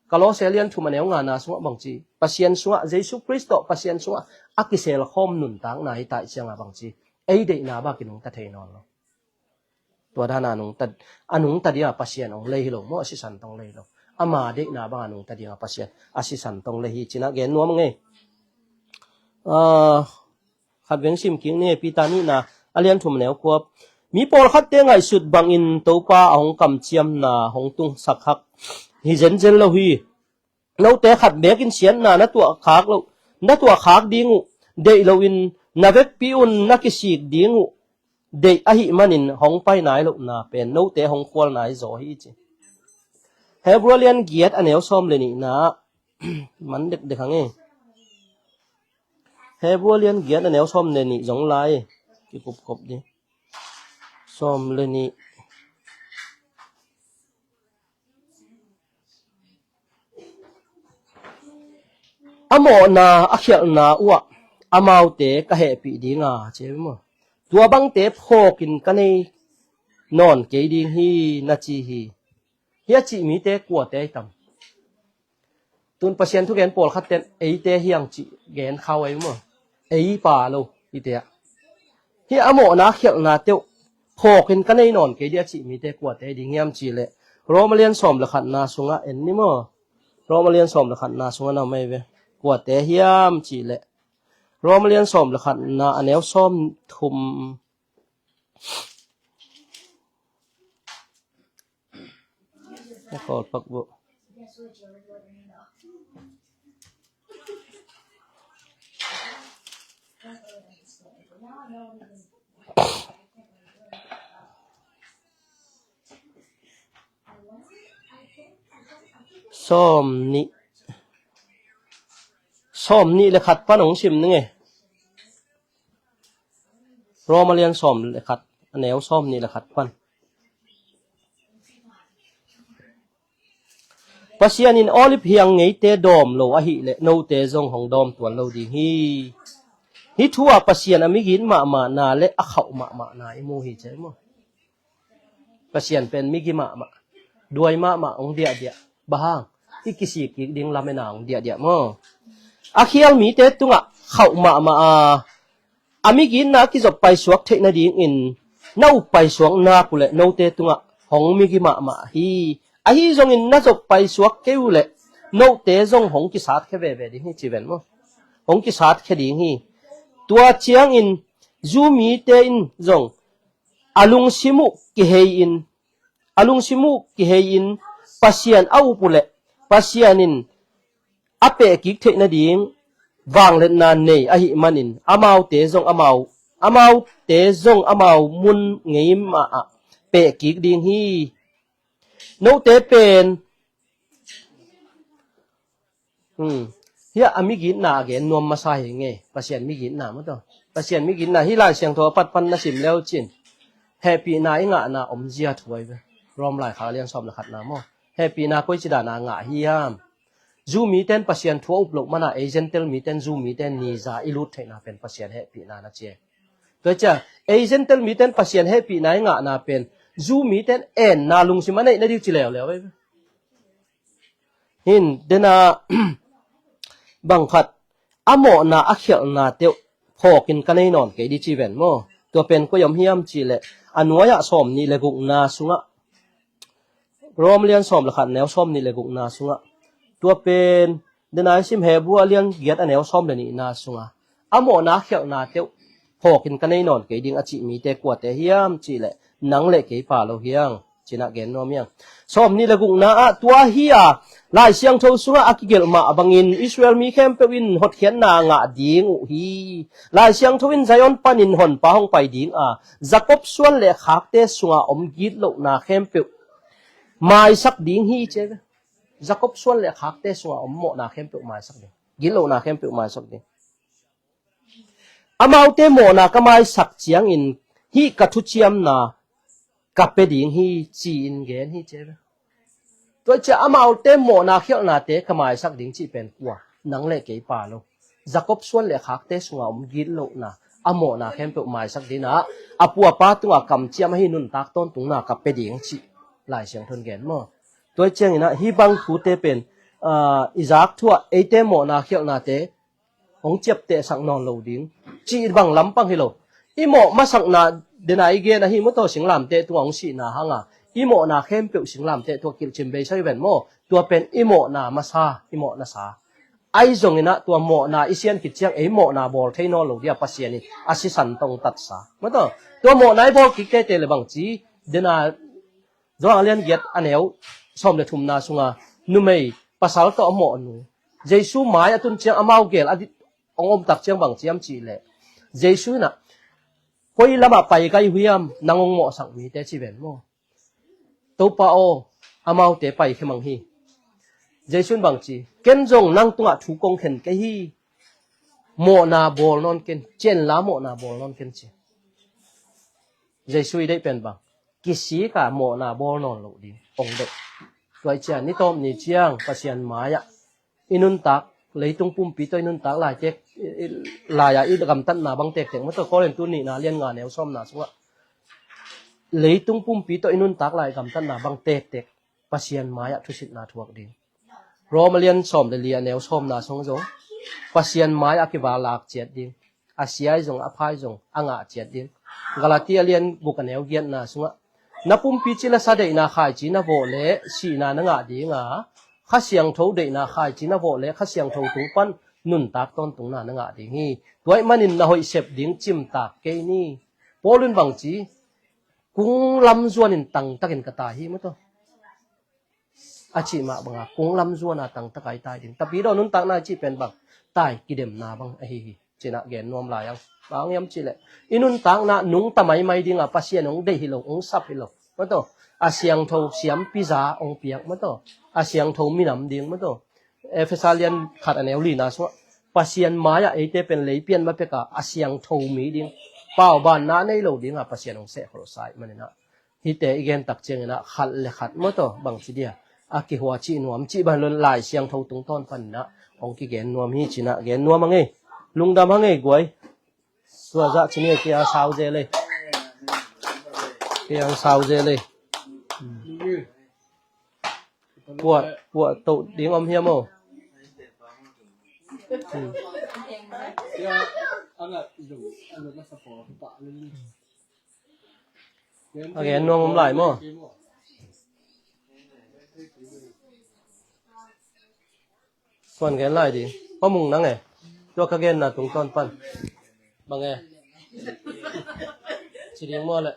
Kolose lian thum a neu ngana sungah bang ci, Pasian sungah, Jesu Khrist tawh Pasian sungah a kiselkhawm nuntakna hi taih ciangah bang ci, ei deihna bang kinungta thei nawn lo. Tua dana a nungta, a nungta dinga Pasian hong lei hi lo maw, a sisan tawh hong lei hi lo. Ama deihna bang a nungta dinga Pasian a sisan tawh hong lei hi cih na gen nuam ngei. Ah, khat veng sim kik ni, Peter nihna a lian thum a neu kua. Mi pawlkhatte ngaihsut bangin Topa a hong kamciamna hong tungsak hak hi zenzen lo hi. Note khat beek in siatna na tuahkhak lo, na tuahkhak ding uh deih loin na vekpi un na kisik ding uh deih ahih manin hong pai nai lohna pen note hong khual nai zaw hi ci. Hebru lian giat a neu sawm le nihna man dekdek hang e. Hebru lian giat a neu sawm le nih zong lai kikupkop ding. Sawm le nih. A mawhna a khialhna uhah amaute ka hehpih dinga ci maw. Tua bangte phawkin ka nei nawn kei ding hi na ci hi. Hi a cih mite kuate hi tam? Tun Pasian thugen pawlkhatten eite hiang cih gen khau ahi maw. Ei pa lo hite ah. Hi a mawhna khialhna teuh phawkin ka nei nawn kei ding a cih mite kuate ding hiam cih leh, Roma lian sawm le khatna sungah en ni maw. Roma lian sawm le khatna sungah na om ahi ve. Kuate hiam cih leh, Roma lian sawm le khatna a neu sawm thum. Sawm nih, sawm nih le khat pan hong sim ning e. Roma lian sawm le khat, a neu sawm nih le khat pan. Pasian in olive hiang ngeite dawm lo ahih leh note zong hong dawm tuan lo ding hi. Hih thu ah Pasian a migin mahmahna le a khauh mahmahna i mu hi ci maw. Pasian pen migi mahmah, duai mahmah hong diahdiah. Bang hang? I kisik kik ding lamen a hong diahdiah maw. A khial mite tungah khauh mahmah a, a miginna a kizop paisuak theih nadingin na up paisuak nak uh leh note tungah hong migi mahmah hi. Ahi zongin na zop paisuak kei uh leh note zong hong kisatkhia veve ding hi ci ven maw. Hong kisatkhia ding hi. Tua ciangin Jew mite in zong a lungsim uh kihei in, a lungsim uh kihei in Pasian a up uh leh Pasian in a pehkik theih nading vangliatna nei ahih manin amaute zong amau, amaute zong amau mun ngei mah ah pehkik ding hi. Note pen Hmm. Hiah a migitna a gen nuam masa hi ngei. Pasian migitna maw taw. Pasian migitna hi Lai Siangtho a pat pan na sim leu cin, hehpihna i ngahna omzia thu ahi ve. Rom laikhak a lian sawm le khatna maw. Hehpihna koici dana ngah hiam? Jew miten Pasian thu a up loh mana ei Gentile miten Jew miten niza i lut theihna pen Pasian hehpihna na ci e. Tua ciang ei Gentile miten Pasian hehpihna i ngahna pen Jew miten enna lungsim a neih na ding ci leuleu ei. Hin dena bang khat a mawhna a khialhna teuh phawkin ka nei nawn kei di ci ven maw? Tua pen koi om hiam cih leh a nuai-ah sawm nih le gukna sungah, Rom lian sawm le khat neu sawm nih le gukna sungah, tua pen dena i sim Hebru a lian giat a neu sawm le nihna sungah a mawhna a khialhna teuh phawkin ka nei nawn kei ding a cih mite kuate hiam cih leh nang le kei pa lo hiang. Cinah gen nuam hiang. Sawm nih le gukna ah tua hi a, Lai Siangtho sungah a kigelh mah bangin Israel mi khempeuh in hotkhiatna ngah ding uh hi. Lai Siangtho in Zion panin honpa hong pai ding a, Jakob suan le khakte sunga om gitlohna khempeuh maisak ding hi ci e. Jakob suan le khakte sunga om mawhna khempeuh maisak ding. Gitlohna khempeuh maisak ding. Amaute mawhna ka maisak ciangin hih ka thuciamna ka pia ding hi ci-in gen hi ci e. Tua ciang amaute mawhna khialhnate ka maisak ding cih pen kua? Nang le kei pa lo. Jakob suan le khakte sunga om gitlohna, a mawhna khempeuh maisak dingin a pu a pa tunga kamciam ahi nuntak tawntungna ka pia ding cih Lai Siangtho in gen maw? Tua ciangin ah hih bang thute pen, ah, i zak thu ah eite mawhna khialhnate hong ciaptehsak nawn lo ding cih bang lampang hi lo. I mawh masakna dena i gen ahi maw, tua singlamteh tunga hong sihna hanga i mawhna khempeuh singlamteh tua kilhcim beisak hi ven maw? Tua pen i mawhna masa, i mawhna sa. Ahi zongin ah tua mawhna i sian khit ciang ei mawhna bawl thei nawn lo dia Pasian in a sisan tawh hong tatsa. Maw tua, tua mawhna i bawl kik tete le bang ci, dena Johan a lian giat a neu sawm le thumna sunga numei pasal tawh a mawhnu Jesu mai a tun ciang amau gel a dit hong om tak ciang bang ci hiam cih leh, Jesu in ah koi lamah pai ka hi hiam, nang hong mawhsak mite ci ven maw? Topa aw, amaute pai khe mang hi. Jesu in bang ci, ken zong nang tungah thu kong khen kei hi. Mawhna bawl nawn ken, cianla mawhna bawl nawn ken ci. Jesu i deih pen bang, kisik a mawhna bawl nawn loh ding hong deih. Tua ciang ni tawp ni ciang Pasian mai-ah i nuntak, leitung pumpi tawh i nuntak lai tek, i, i, lai-a i gamtatna bang tektek maw tua, Korin tu nihna lian nga neu sawmna sungah leitung pumpi tawh i nuntak lai gamtatna bang tektek Pasian mai-ah thusitna thuak ding. Rom a lian sawm le li a neu sawmna sung zong Pasian mai-ah kival lak ciat ding. A sia ahi zong, a pha ahi zong, a ngah ciat ding. Galati a lian guk a neu giatna sungah na pumpi ci le sa deihna khaici na vawh leh sihna na ngah ding a, Kha Siangtho deihna khaici na vawh leh Kha Siangtho tung pan nuntak tawntungna na ngah ding hi. Tua ahih manin na hoih sep ding cimtak kei ni. Paul in bang ci, kung lam zuanin tangtakin ka tai hi maw tua. A cih mah banga kung lam zuana tangtaka i tai ding. Tapidaw nuntakna i cih pen bang, tai kidemna bang ahi hi. Cinah gen nuam lai ang. Bang hiam cih leh i nuntakna nungta maimai dinga Pasian hong deih hi lo, hong sap hi lo. Maw tua, a siangtho siampi za hong piak maw tua, a siangtho minam ding maw tua. Efesa lian khat a neu lina sungah Pasian mai-ah eite pen leipian ma peka a siangtho mi ding, paubanna nei lo dinga Pasian hong sehkholhsa ahih maninah hihte i gen tak cianginah khat le khat maw tua bangci dia a kihua cih nuam cih bang lon Lai Siangtho tungtawn paninah hong kigen nuam hi cinah gen nuam a ngei. Lungdam a ngei guai. Suazah cini kia sau ze lei. Kia sau ze lei. Puah, puah toh ding om hiam aw? Hmm. A gen nuam om lai maw? Kuan gen lai ding. Pa Mung nang e. Tua ka genna tungtawn pan. Bang e. Ci ding maw le.